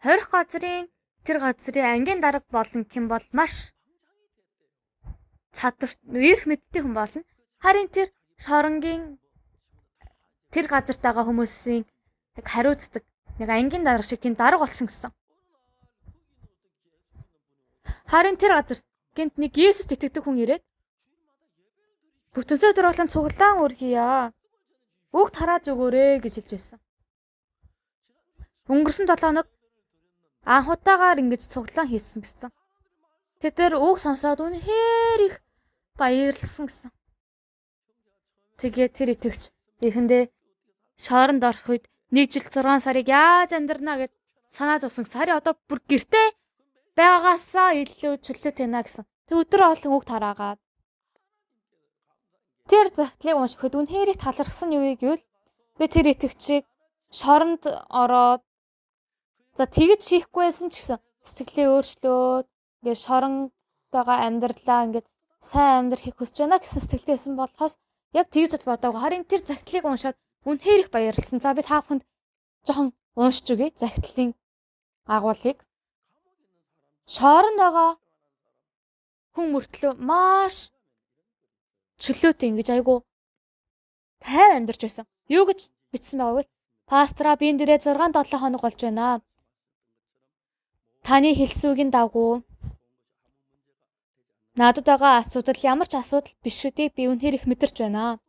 20 газрын тэр газрын ангийн дарга болно гэх юм бол маш чадвар эрх мэдэлтэй хүн болно. Харин тэр шоронгийн тэр газарт байгаа хүмүүсийн яг хариуцдаг нэг ангийн дарга шиг тийм дарга болсон гэсэн. Харин тэр газар гинт нэг Есүст итгэдэг хүн ирээд бүтэнсээ өдөр болон цуглаан үргийа. Үг тарааж өгөөрэй гэж хэлж байсан. Өнгөрсөн 7 хоног анх удаагаар ингэж цуглаан хийсэн гэсэн. Тэд нар үг сонсоод үнэхээр их баярлсан гэсэн. Тэгээд тэр итгэгч эхэндээ шоронд орох үед 1 жил 6 сарыг яаж амьдрнаа гэд санаа зовсон гэсэн. Харин одоо бүр гэртээ байгаагаасаа илүү чөлөөтэй байна гэсэн. Тэг өдөр олон үг тараагаад тэр загтлыг уншихад үнэхээр их талархсан юу гэвэл би тэр итгэгчийг шоронд ороод за тэгж хийхгүй байсан ч гэсэн сэтгэлээ өөрчлөөд ингээд шоронд байгаа амьдралаа ингээд сайн амьдрахыг хүсэж байна гэсэн сэтгэлтэй байсан болохоос яг тэгж л бодоагүй. Харин тэр загтлыг уншаад үнэхээр их баярлсан. За би та бүхэнд жоохон уншиж өгье загтлын агуулгыг. Шоронд байгаа хүн мөртлөө маш чөлөөтэй ингэж айгу тайван амьдарч байсан. Юу гэж бичсэн байгаа вэ? Пастора би энэ дээрээ 6 7 хоног болж байна. Таны хэлсэн үгийн дагуу надад байгаа асуудал ямар ч асуудал биш гэдгийг би үнэхээр их мэдэрч байна.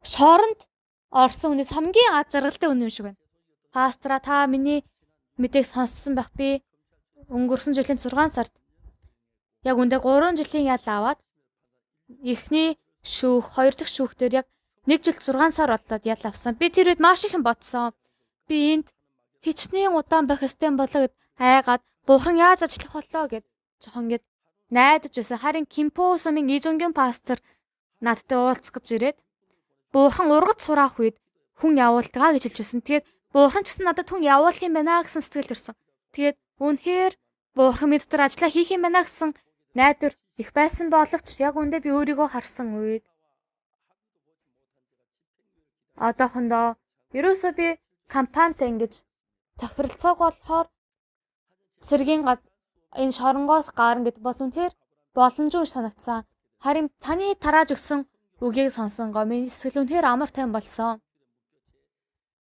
Шоронд орсон хүнээс хамгийн аз жаргалтай хүн юм шиг байна. Пастора та миний мэдээг сонссон байх, би өнгөрсөн жилийн 6 сард яг үндэ 3 жилийн ял аваад эхний шүүх, хоёр дахь шүүхтэр яг 1 жил 6 сар боллоод ял авсан. Би тэр үед маш их юм бодсон. Би энд хичнээн удаан байх ёстой юм болоо гэд айгаад бурхан яаж ажиллах боллоо гэд жоохон ингэж найдаж байсан. Харин Кимпо сумын Ижунгийн пастор надтай уулзах гэж ирээд бурхан ургац сураах үед хүн явуулдгаа гэж хэлж байсан. Тэгээд бурхан ч гэсэн надад хүн явуулах юм байна гэсэн сэтгэл төрсөн. Тэгээд үнэхээр бурхан минь дотор ажиллаа хийх юм байна гэсэн найдвар их байсан боловч яг үндэ би өөрийгөө харсан үед одоохондоо ерөөсөө би компанитай ингэж тохиролцоог болохоор цэргийн энэ шоронгоос гарна гэдэг бол үнэхээр боломжгүй санагдсан. Харин таны тарааж өгсөн үгийг сонсонгоо миний сэтгэл үнэхээр амар тайван болсон.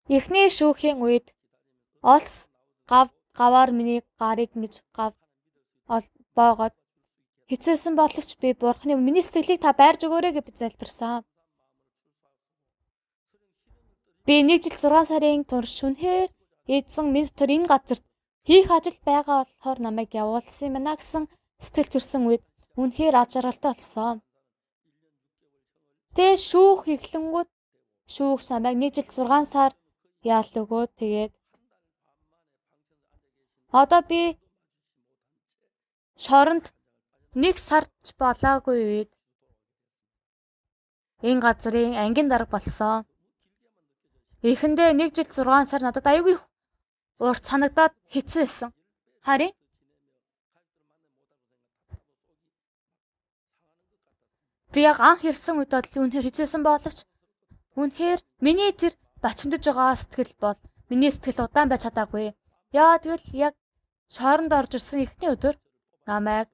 Эхний шүүхийн үед олс гав гаваар миний гарыг ингэж гав боогод хэцүүсэн боловч би бурхны миний сэтгэлийг та байрж өгөөрэй гэж би залбирсан. Би 1 жил 6 сарын турш үнэхээр эзэн минь дотор энэ газарт хийх ажил байгаа болохоор намайг явуулсан юм байна гэсэн сэтгэл төрсөн үед үнэхээр аз жаргалтай болсон. Тэгээд шүүх эхлэнгүүт шүүгч намайг 1 жил 6 сар яал өгөөд тэгээд одоо би шоронд 1 сарч болоогүй үед энэ газрын ангийн дарга болсон. Эхэндээ 1 жил 6 сар надад аюулгүй урт санагдаад хэцүү байсан. Харин би яг анх ирсэн үед бол үнэхээр хэцүүсэн боловч үнэхээр миний тэр бачимдаж байгаа сэтгэл бол миний сэтгэл удаан байж чадаагүй. Яа тэгвэл яг шоронд орж ирсэн эхний өдөр намайг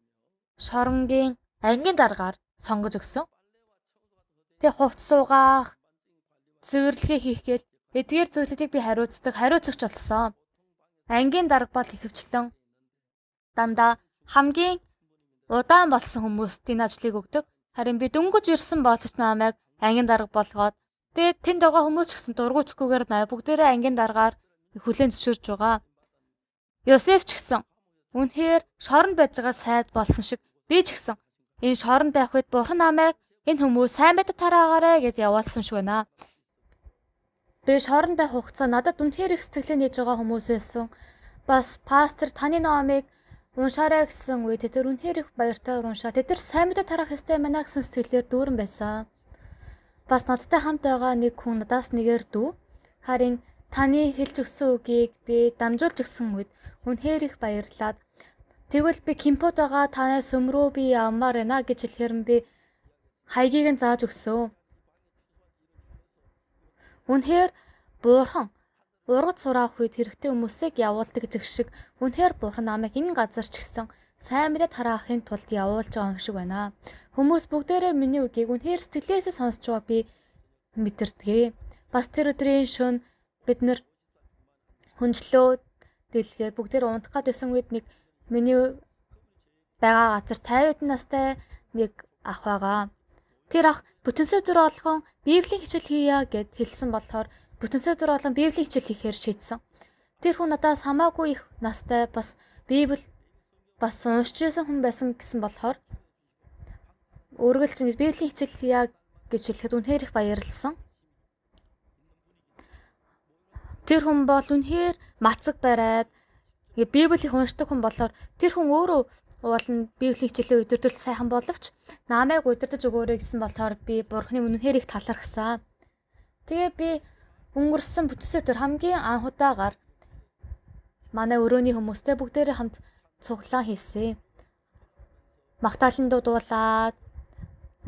шоронгийн ангийн даргаар сонгож өгсөн. Тэг хувцас угаах, цэвэрлэгээ хийх гээл эдгээр зүйлүүдийг би хариуцдаг хариуцагч болсон. Ангийн дарга бол ихэвчлэн дандаа хамгийн удаан болсон хүмүүст энэ ажлыг өгдөг. Харин би дөнгөж ирсэн боловч намайг ангийн дарга болгоод тэгээд тэнд байгаа хүмүүс ч гэсэн дургуй цэхгүйгээр намайг бүгдээрээ ангийн даргаар хүлээн зөвшөөрч байгаа. Йосеф ч гэсэн үнэхээр шоронд байж байгаа сайд болсон шиг би ч гэсэн энэ шоронд байх үед бурхан намайг энэ хүмүүс сайн мэдээ тараагаарэ гэж явуулсан шиг байна. Би шоронд байх хугацаа надад үнэхээр их сэтгэлээ нээж байгаа хүмүүс байсан. Бас пастор таны номыг уншаарай гэсэн үед тэд нар үнэхээр их баяртайгаар уншаа. Тэд нар сайн мэдээ тараах ёстой юм байна гэсэн сэтгэлээр дүүрэн байсан. Бас надтай хамт байгаа нэг хүн надаас нэгээр дүү. Харин таны хэлж өгсөн үгийг би дамжуулж өгсөн үед үнэхээр их баярлаад тэгвэл би Кимпод байгаа таны сүм рүү би явмаар байна гэж хэлэхээр нь би хаягийг нь зааж өгсөн. Үнэхээр бурхан ургац сураах үед хэрэгтэй хүмүүсийг явуулдаг гэх шиг үнэхээр бурхан намайг энэ газар ч гэсэн сайн мэдээ тараахын тулд явуулж байгаа юм шиг байна. Хүмүүс бүгдээрээ миний үгийг үнэхээр сэтгэлээсээ сонсч байгааг би мэдэрдэг. Бас тэр өдрийн шөнө бид нэр хүнжлөө дэлгээд бүгдээр унтах гад байсан үед нэг Миний байгаа газар 50 настай нэг ах байгаа. Тэр ах бүтэн өдөр болгон Библийн хичээл хийе гэд хэлсэн болохоор бүтэн өдөр болгон Библийн хичээл хийхээр шийдсэн. Тэр хүн надаас хамаагүй их настай, бас Библи бас уншиж байсан хүн байсан гэсэн болохоор үргэлж ингэж Библийн хичээл хийе гэж хэлэхэд үнэхээр их баярлсан. Тэр хүн бол үнэхээр мацаг бариад ингээ Библийг уншдаг хүн болохоор тэр хүн өөрөө уул нь Библийн хичээлээ удирдвал сайхан боловч намайг удирдах өгөөрэй гэсэн болохоор би Бурхны үнэхээр их талархсан. Тэгээ би өнгөрсөн бүтэн өдөр хамгийн анх удаагаар манай өрөөний хүмүүстэй бүгдээрээ хамт цуглаан хийсэн. Магтаалan дуудуулаад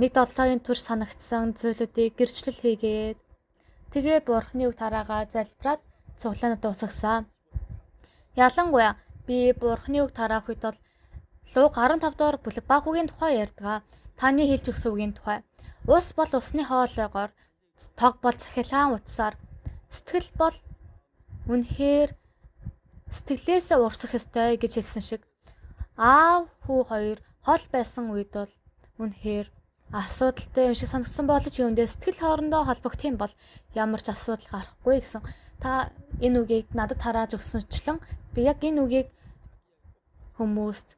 нэг долоогийн турш санагдсан зүйлүүдийг гэрчлэл хийгээд тэгээ Бурхны үг тараагаа залбираад цуглаанаа дуусгасан. Ялангуяа би Бурхны үг тараах үед бол Луг 15 дугаар бүлэг баг үгийн тухай ярьдаг. Таны хэлж өгсөн үгийн тухай. Ус бол усны хоолойгоор, тог бол цахилгаан утсаар, сэтгэл бол үнэхээр сэтгэлээсээ урсах ёстой гэж хэлсэн шиг аав хүү хоёр хол байсан үед бол үнэхээр асуудалтай юм шиг санагдсан боловч юундээ сэтгэл хоорондоо холбогдох юм бол ямар ч асуудал гарахгүй гэсэн. Та энэ үгийг надад тарааж өгсөнчлэн би яг энэ үгийг хүмүүст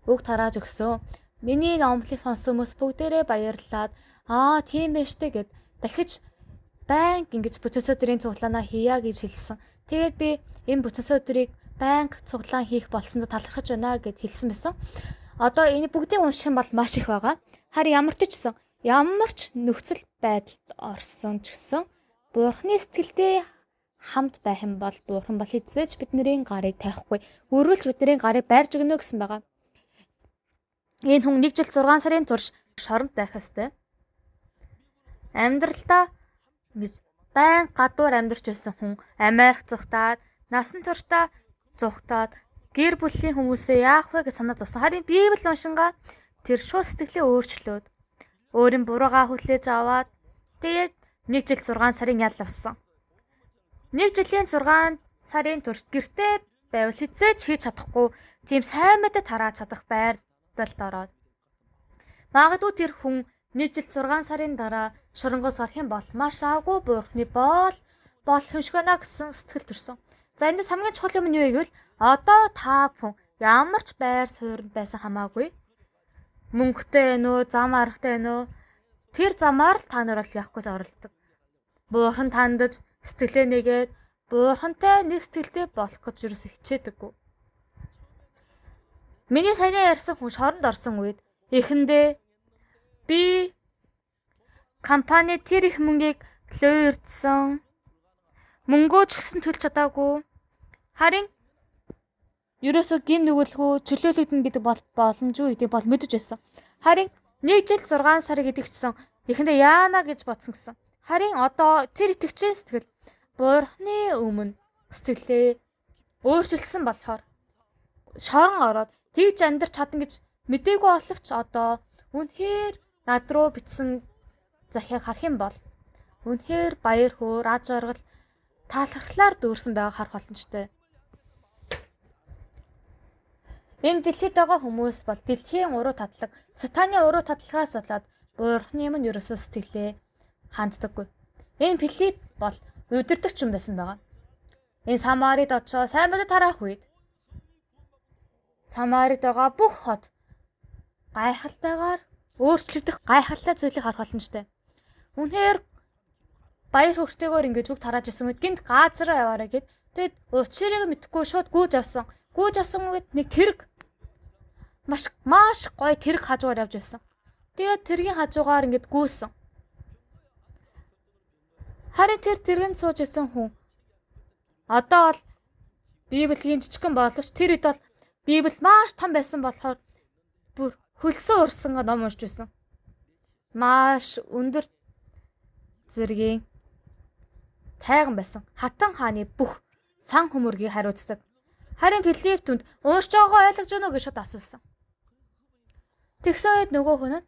үг тарааж өгсөн. Миний номлыг сонссон хүмүүс бүгдээрээ баярлаад аа тийм байж тээ гэд дахиж байнга ингэж бүтэн өдрийн цуглаанаа хийя гэж хэлсэн. Тэгээд би энэ бүтэн өдрийг байнга цуглаан хийх болсонд талархаж байна гэд хэлсэн байсан. Одоо энэ бүгдийг унших юм бол маш их байгаа. Харин ямар ч гэсэн ямар ч нөхцөл байдалд орсон ч гэсэн Бурхны сэтгэлдээ хамт байх юм бол Бурхан бол хэзээ ч бидний гарыг тавихгүй. Өргөлж бидний гарыг байрж өгнө гэсэн байгаа. Энэ хүн 1 жил 6 сарын турш шоронд байх ёстой. Амьдралдаа ингэж байн гадуур амьдарч байсан хүн Америк зүхтаад, насан туршдаа зүхтаад гэр бүлийн хүмүүсээ яах вэ гэж санаа зовсон. Харин Библи уншингаа тэр шууд сэтгэлээ өөрчлөөд өөрийн буруугаа хүлээж аваад тэгээд 1 жил 6 сарын ял авсан. 1 жилийн 6 сарын турш гэртээ байвал хэзээ ч хийж чадахгүй тийм сайн мэдээ тарааж чадах байрдалд ороод магадгүй тэр хүн 1 жил 6 сарын дараа шоронгоос гарах юм бол маш аагүй Бурхны боол болох юм шиг байна гэсэн сэтгэл төрсөн. За эндээс хамгийн чухал юм нь юу вэ гэвэл одоо та бүхэн ямар ч байр суурьнд байсан хамаагүй мөнгөтэй байна уу, зам аргатай байна уу, тэр замаар л та нар бол явах гэж оролддог. Бурхан тандаж сэтгэлээ нэгээд Бурхантай нэг сэтгэлтэй болох гэж юусоо хичээдэггүй. Миний саяны ярьсан хүн шоронд орсон үед эхэндээ би компани тэр их мөнгийг луйрдсан. Мөнгөө ч гэсэн төлж чадаагүй. Харин ерөөсөө гим нүгэлгүй чөлөөлөгдөн гэдэг бол боломжгүй гэдэг бол мэдэж байсан. Харин 1 жил 6 сар гэдэг чсэн эхэндээ яана гэж бодсон гэсэн. Харин одоо тэр итгэгчийн сэтгэл Бурхны өмнө сэтгэлээ өөрчилсөн болохоор шорон ороод тэгж амьдарч чадна гэж мдээгүй боловч одоо үнэхээр над руу бичсэн захиаг харах юм бол үнэхээр баяр хөөр, аз жаргал, талархлаар дүүрсэн байгааг харах боломжтой. Энэ дэлхийд байгаа хүмүүс бол дэлхийн уруу татлаг, сатаны уруу татлагаас болоод Бурхны өмнө ерөөсөө сэтгэлээ ханддаггүй. Энэ Филипп бол удирдагч юм байсан байгаа. Энэ Самарид очоо сайн мэдээ тараах үед Самарид байгаа бүх хот гайхалтайгаар өөрчлөгдөх гайхалтай зүйлийг харах боломжтой. Үнэхээр баяр хөөртэйгээр ингэж үг тарааж исэн үед гинт газар яваарай гэд тэгэд учрыг мэдэхгүй шууд гүйж авсан. Гүйж авсан үед нэг тэрэг маш маш гоё тэрэг хажуугаар явж байсан. Тэгээд тэргийн хажуугаар ингэж гүйсэн. Харин тэр тэргэнд сууж исэн хүн одоо бол Библийн жижигхэн боловч тэр үед бол Библи маш том байсан болохоор бүр хөлсөн урсангаа ном уншиж байсан. Маш өндөр зэргийн тайган байсан. Хатан хааны бүх сан хөмөргийг хариуцдаг. Харин Филипп түнд уншиж байгаагаа ойлгож байна уу гэж шууд асуусан. Тэгсэн үед нөгөө хүн нь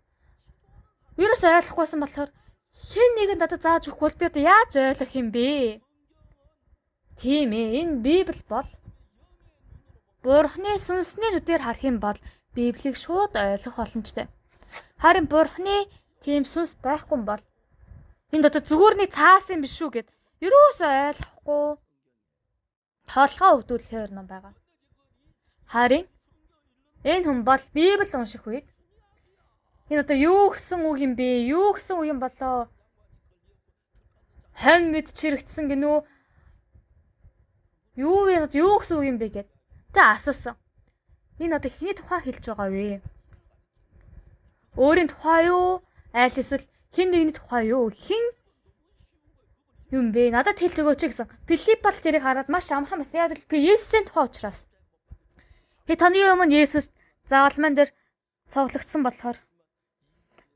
ерөөсөө ойлгохгүйсэн болохоор хэн нэгэн надад зааж өгөхгүй бол би одоо яаж ойлгох юм бэ? Тийм ээ, энэ Библи бол Бурхны сүнсний нүдээр харах юм бол Библийг шууд ойлгох боломжтой. Харин Бурхны тийм сүнс байхгүй бол энд одоо зүгээр нэг цаас юм биш үү гэд ерөөсөө ойлгохгүй толгоо өвдүүлэхээр ном байгаа. Харин энэ хүн бол Библи унших үед энэ одоо юу гэсэн үг юм бэ? Юу гэсэн үг юм болоо? Хонь мэд чирэгдсэн гинүү? Юу вэ? Юу гэсэн үг юм бэ гэд тэ асуусан. Энэ одоо хиний тухай хэлж байгаа вэ? Өөрийн тухай юу? Айл эсвэл хин нэгний тухай юу? Хин юм бэ? Надад хэлж өгөөч гэсэн. Филипп бол тэрийг хараад маш амархан байсан. Яг л Есүсийн тухай учраас. Тэгээ таны өмнө Есүс загалмайн дээр цовлогдсон болохоор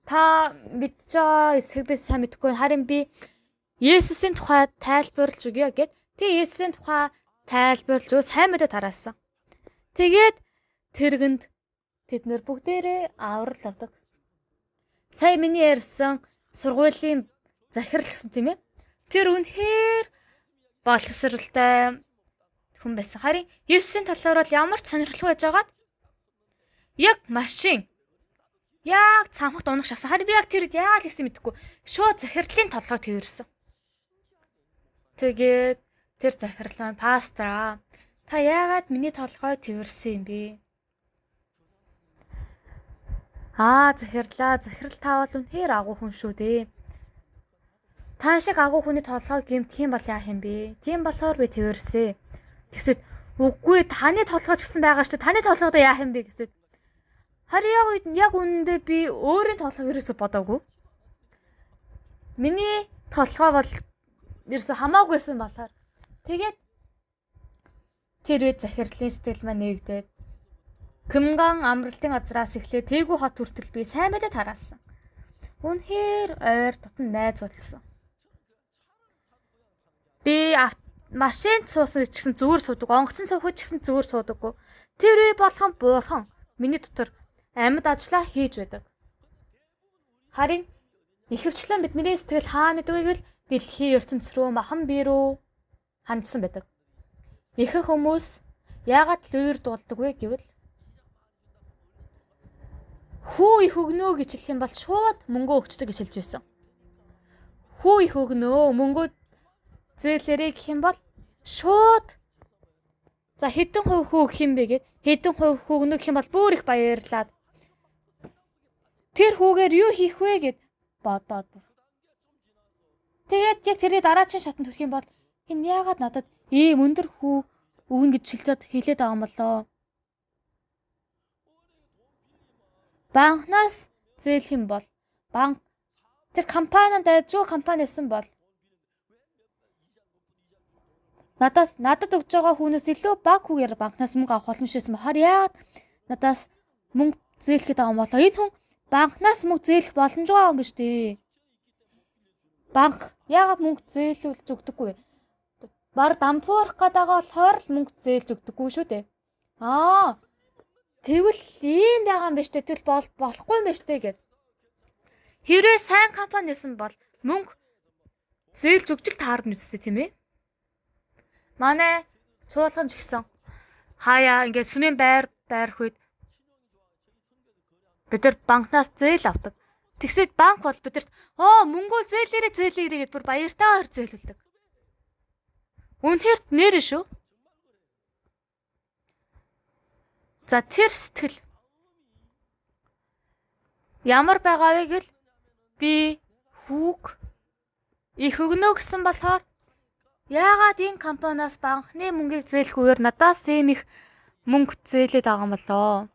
та мэдж байгаа эсхийг би сайн мэдэхгүй. Харин би Есүсийн тухай тайлбарлаж өгье гэд. Тэгээ Есүсийн тухай тайлбарлаж өгөө сайн мэдээ тараасан. Тэгээд тэргэнд тэд нэр бүгдээрээ аврал авдаг. Сая миний ярьсан сургуулийн захирал гэсэн тийм ээ. Тэр үнэхээр боловсралтай хүн байсан. Харин Есүсийн талаар бол ямар ч сонирхолгүй байж байгаад яг машин яг цамхагт унах шахсан. Харин би яг тэр үед яагаад хийсэн мэдэхгүй. Шууд захирлын толгой тэрсэн. Тэгээд тэр захирал маань пастраа та яагаад миний толгой тэрсэн юм бэ? Аа захирлаа. Захирал та бол үнэхээр агуу хүн шүү дээ. Та шиг агуу хүний толгой гэмтэх юм бол яах юм бэ? Тийм болохоор би тэрсээ. Тэгсэд үгүй таны толгой ч гэсэн байгаа шүү. Таны толгойд яах юм бэ гэсэд. Харин яг үед яг үнэндээ би өөрийн толгойг ерөөсө бодоогүй. Миний толгой бол ерөөсө хамаагүйсэн болохоор тэгээд тэр үед захирлын сэтгэл маань нэгдээд Кымган амралтын газраас эхлээд Тэгүү хот хүртэл би сайн мэдээ тараасан. Үнэхээр ойр дотн найз болсон. Би машинд суусан ч гэсэн зүгээр суудаг, онгоцон суух ч гэсэн зүгээр суудаггүй. Тэр үе болгон бурхан миний дотор амьд ажиллаа хийж байдаг. Харин ихэвчлэн бидний сэтгэл хаана гэдгийг л дэлхийн ертөнц рүү, махан бие рүү хандсан байдаг. Ихэнх хүмүүс яагаад лүйр дуулдаг вэ гэвэл хүү их өгнөө гэж хэлэх юм бол шууд мөнгө өгчдөг гэж хэлж байсан. Хүү их өгнөө, мөнгө зээлэрэй гэх юм бол шууд за хэдэн хувь хүү гэх юм бэ гэд хэдэн хувь хүү өгнө гэх юм бол бүр их баярлаад тэр хүүгээр юу хийх вэ гэд бодоод. Тэгээд яг тэрний дараачийн шатанд хүрэх юм бол энэ яагаад надад ийм өндөр хүү өгнө гэж шилжээд хэлээд байгаа юм болоо. Банкнаас зээлэх юм бол банк тэр компани дайжгүй компани байсан бол надад өгж байгаа хүүнээс илүү баг хүүгээр банкнаас мөнгө авах боломж байсан бахаар яагаад надаас мөнгө зээлэх гээд байгаа юм болоо. Энэ хүн банкнаас мөнгө зээлэх боломжгүй юм биш үү? Банк яагаад мөнгө зээлүүлж өгдөггүй вэ? Бар дампуурах гээд байгаа болохоор л мөнгө зээлж өгдөггүй шүү дээ. Аа тэгвэл ийм байгаа юм биш үү? Тэгвэл болохгүй юм биш үү гэд. Хэрвээ сайн компани байсан бол мөнгө зээлж өгч л таарна үстэй тийм ээ. Манай чуулган ч гэсэн хаяа ингээд сүмийн байр байрах үед бид нар банкнаас зээл авдаг. Тэгсээд банк бол бидэрт мөнгөө зээлээрээ гэд бүр баяртайгаар зээлүүлдэг. Үнэхээр нэрэ шүү. За тэр сэтгэл ямар байгаа вэ гэвэл би хүүг их өгнө гэсэн болохоор яагаад энэ компаниас банкны мөнгийг зээлэхгүйгээр надаас ийм их мөнгө зээлээд байгаа юм болоо.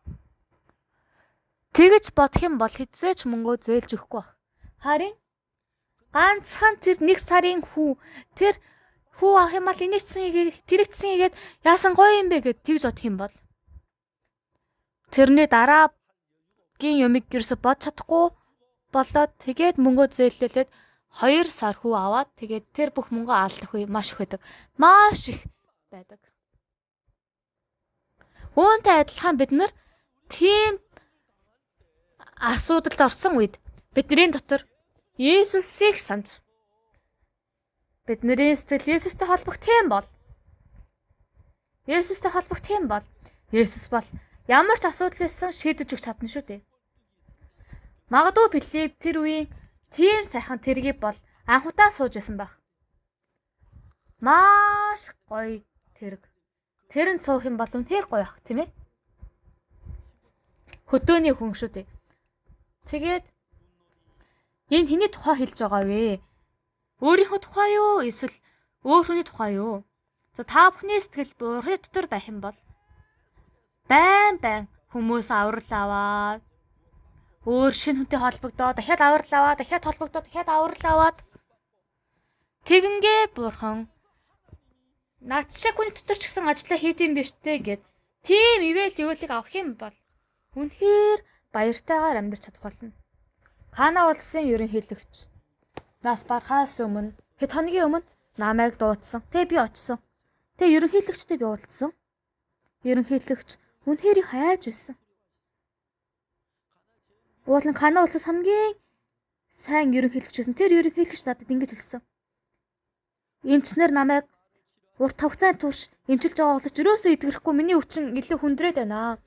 Тэгэж бодох юм бол хэзээ ч мөнгөө зээлж өгөхгүй байх. Харин ганцхан тэр нэг сарын хүү тэр хүү авах юм бол энийг ч тэрийг ч хийгээд яасан гоё юм бэ гэд тэгж бодох юм бол тэрний дараагийн юмыг ерөөсө бодож чадахгүй болоод тэгээд мөнгөө зээллээд 2 сар хүү аваад тэгээд тэр бүх мөнгөө алдах үе маш их байдаг. Маш их байдаг. Үүнтэй адилхан бид нар тийм асуудалд орсон үед бидний дотор Есүсийг санаж бидний сэтгэл Есүстэй холбогдох юм бол Есүс бол ямар ч асуудал байсан шийдэж өгч чадна шүү дээ. Магадгүй Пилип тэр үеийн тийм сайхан тэргийг бол анх удаа сууж байсан байх. Маш гоё тэрэг. Тэрэнд суух юм бол үнэхээр гоё ах, тийм ээ? Хөдөөний хүн шүү дээ. Тэгээд энэ хэний тухай хэлж байгаа вэ? Өөрийнхөө тухай юу? Эсвэл өөр хүний тухай юу? За та бүхний сэтгэл Бурхны дотор байх юм бол байн байн хүмүүс аврал аваад өөр шинэ хүнтэй холбогдоод дахиад аврал аваад дахиад холбогдоод дахиад аврал аваад тэгингээ Бурхан над шиг хүний дотор ч гэсэн ажиллаа хийд юм биш үү гэд тийм ивэл ивэлийг авах юм бол үнэхээр баяртайгаар амьдарч чадах болно. Кана улсын ерөнхийлөгч нас барахаас өмнө хэд хоногийн өмнө намайг дуудсан. Тэгээ би очсон. Тэгээ ерөнхийлөгчтэй би уулзсан. Ерөнхийлөгч үнэхээр их хайж байсан. Уул нь Кана улсаас хамгийн сайн ерөнхийлөгч байсан. Тэр ерөнхийлөгч надад ингэж хэлсэн. Эмчнэр намайг урт хугацааны турш эмчилж байгаа боловч ерөөсөө эдгэрэхгүй миний өвчин илүү хүндрээд байна.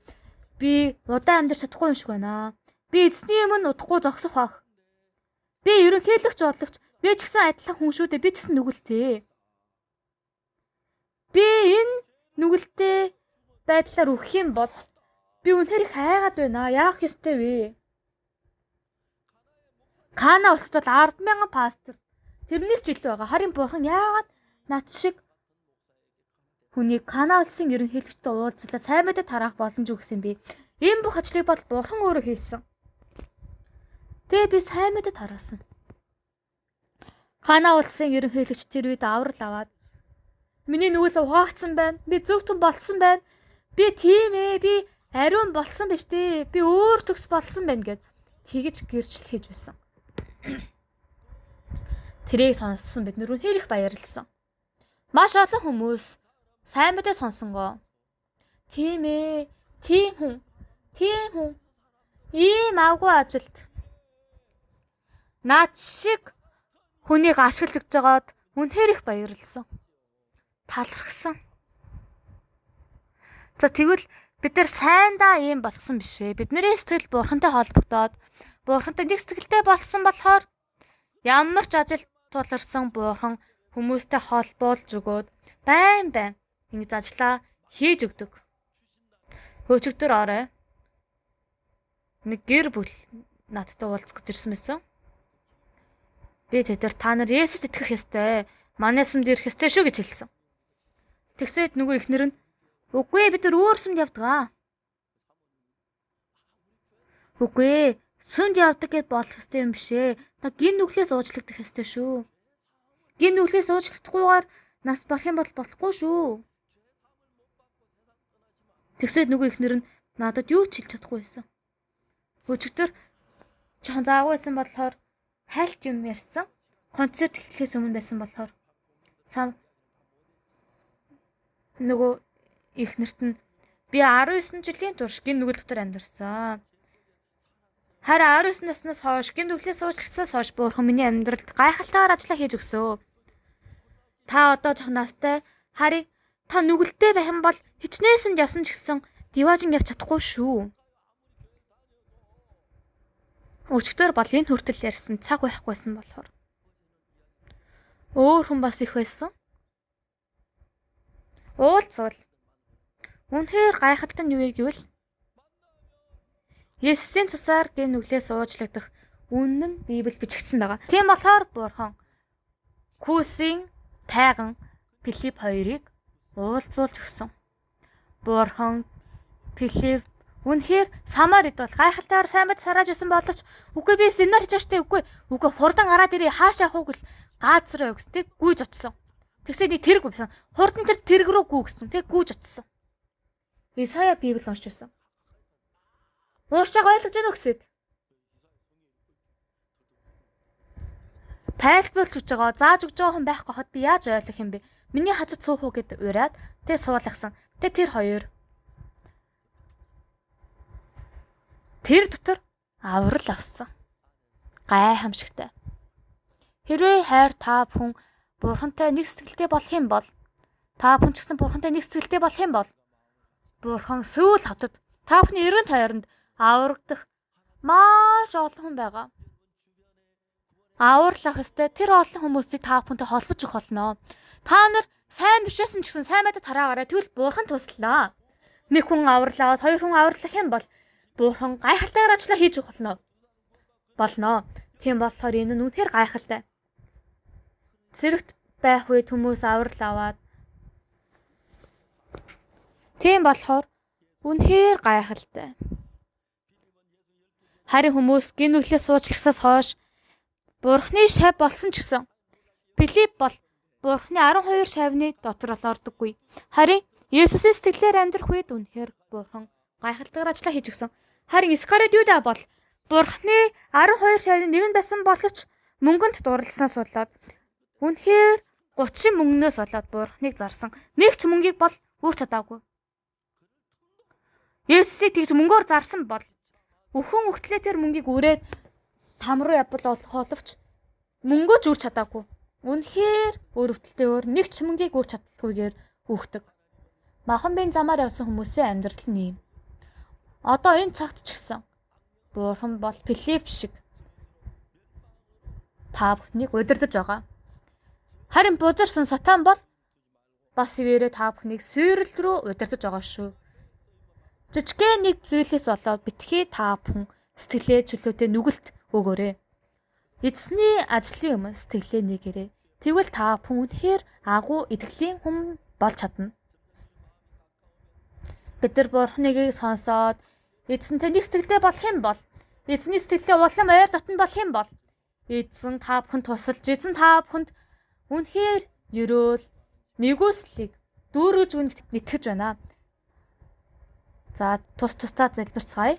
Би удаан амьдарч чадахгүй юм шиг байна. Би эзний өмнө удахгүй зогсох байх. Би ерөнхийлөгч боловч би ч гэсэн адилхан хүн шүү дээ. Би ч гэсэн нүгэлтэй. Би энэ нүгэлтэй байдлаар өгөх юм бол би үнэхээр их хайгаад байна. Яах ёстой вэ? Кана улсад бол 10,000 пастор. Тэрнээс ч илүү байгаа. Харин Бурхан яагаад над шиг хүнийг Кана улсын ерөнхийлөгчтэй уулзлаа сайн мэдээ тараах боломж өгсөн бэ? Энэ бүх ажлыг бол Бурхан өөрөө хийсэн. Тэгээ би сайн мэдээ тараасан. Кана улсын ерөнхийлөгч тэр үед аврал аваад миний нүгэл угаагдсан байна. Би зөв түн болсон байна. Би тийм ээ. Би ариун болсон биш дээ. Би өөр төгс болсон байна гэд тэгэж гэрчлэл хийж байсан. Тэрийг сонссон бид нар үнэхээр их баярлсан. Маш олон хүмүүс сайн мэдээ сонсонгоо. Тийм ээ. Тийм хүн. Тийм хүн. Ийм авгүй ажилд над шиг хүнийг ашиглаж өгч байгаад үнэхээр их баярлсан. Талархсан. За тэгвэл бид нар сайндаа ийм болсон биш ээ. Бидний сэтгэл Бурхантай холбогдоод Бурхантай нэг сэтгэлтэй болсон болохоор ямар ч ажил тулгарсан Бурхан хүмүүстэй холбоолж өгөөд байн байн ингэж ажлаа хийж өгдөг. Өчигдөр орой нэг гэр бүл надтай уулзах гэж ирсэн байсан. Би тэдэр та нар Есүст итгэх ёстой. Манай сүмд ирэх ёстой шүү гэж хэлсэн. Тэгсээд нөгөө эхнэр нь үгүй бид нар өөр сүмд явдаг аа. Үгүй ээ, сүмд явдаг гэд болох ёстой юм биш ээ. Та гин нүглээс уучлагдах ёстой шүү. Гин нүглээс уучлагдахгүйгээр нас барах юм бол болохгүй шүү. Тэгсээд нөгөө эхнэр нь надад юу ч хэлж чадахгүй байсан. Өчигдөр жоохон заагүй байсан болохоор хайлт юм ярьсан. Концерт эхлэхээс өмнө байсан болохоор сам нөгөө эхнэрт нь би 19 жилийн турш гин нүгэл дотор амьдарсан. Харин 19 наснаас хойш гин нүглээс уучлагдсанаас хойш Бурхан миний амьдралд гайхалтайгаар ажиллаа хийж өгсөө. Та одоо жоох настай харин та нүгэлтэй байх юм бол хичнээн явсан ч гэсэн диваажин явж чадахгүй шүү. Өчигдөр бол энэ хүртэл ярьсан цаг байхгүйсэн болохоор өөр хүн бас их байсан. Уулзвал үнэхээр гайхалтай нь юу вэ гэвэл Есүсийн цусаар гэм нүглээс уучлагдах үнэн нь Библиэд бичигдсэн байгаа. Тийм болохоор Бурхан Кусийн тайган Филипп хоёрыг уулзуулж өгсөн. Бурхан Филипп үнэхээр Самарид бол гайхалтайгаар сайн мэд тарааж байсан боловч үгүй би синаар хийж штэ үгүй үгүй хурдан гараад ирээ хаашаа явах уу гэл газар руу гэсэн тэг гүйж очсон. Тэгсээ нэг тэрэг байсан. Хурдан тэр тэрэг рүү гүү гэсэн. Тэг гүйж очсон. Исая Библи уншиж байсан. Уушааг ойлгож гэнэ үү гэсэд. Тайлбарлаж өгч байгаа, зааж өгч байгаа хүн байхгүй хад би яаж ойлгох юм бэ? Миний хажууд суух уу гэд уриад тэг суулгасан. Тэг тэр хоёр тэр дотор аврал авсан. Гайхамшигтай. Хэрвээ хайр та бүхэн Бурхантай нэг сэтгэлтэй болох юм бол та бүхэн ч гэсэн Бурхантай нэг сэтгэлтэй болох юм бол Бурхан Сөүл хотод та бүхний эргэн тойронд аврагдах маш олон хүн байгаа. Авралах ёстой тэр олон хүмүүсийг та бүхэнтэй холбож өгөх болно. Та нар сайн биш байсан ч гэсэн сайн байдал тараагаарай. Тэгвэл Бурхан туслана. Нэг хүн авралаад, хоёр хүн авралах юм бол Бурхан гайхалтайгаар ажлаа хийж өгөх болно. Болно. Тийм болохоор энэ нь үнэхээр гайхалтай. Цэрэгт байх үед хүмүүс аврал аваад тийм болохоор үнэхээр гайхалтай. Харин хүмүүс гэм нүглээс суучлахсаас хойш Бурхны шав болсон ч гэсэн Филипп бол Бурхны 12 шавны дотор бол ордоггүй. Харин Есүсийн сэтгэлээр амьдрах үед үнэхээр Бурхан гайхалтайгаар ажлаа хийж өгсөн. Харин Искариот Юда бол Бурхны 12 шавны нэг нь байсан боловч мөнгөнд дурлалснаас болоод үнэхээр 30 мөнгнөөс болоод Бурхныг зарсан. Нэг ч мөнгийг бол үрч чадаагүй. Есүсийг тэгж мөнгөөр зарсан бол өхөн өгтлээ тэр мөнгийг үрээд там руу явбал боловч мөнгөө ч үрч чадаагүй. Үнэхээр өрөвдөлтэй өөр нэг ч мөнгийг үрч чадалгүйгээр үүхдэг. Махан биеийн замаар явсан хүмүүсийн амьдрал нь ийм. Одоо энэ цагт ч гэсэн Бурхан бол Филипп шиг та бүхнийг удирдах байгаа. Харин бузарсан сатан бол бас хэвээрээ та бүхнийг сүйрэл рүү удирдах байгаа шүү. Жижигхэн нэг зүйлээс болоод битгий та бүхэн сэтгэлээ чөлөөтэй нүгэлт өгөөрэй. Эзний ажлын өмнө сэтгэлээ нэгээрэй. Тэгвэл та бүхэн үнэхээр агуу итгэлийн хүн болж чадна. Бид нар Бурхныг сонсоод эзэнтэй нэг сэтгэлтэй болох юм бол эзний сэтгэлдээ улам ойр дотн болох юм бол эзэн та бүхэнд тусалж, эзэн та бүхэнд үнэхээр ерөөл нэгүслийг дүүргэж өгнө итгэж байна. За тус тусдаа залбирцгаая.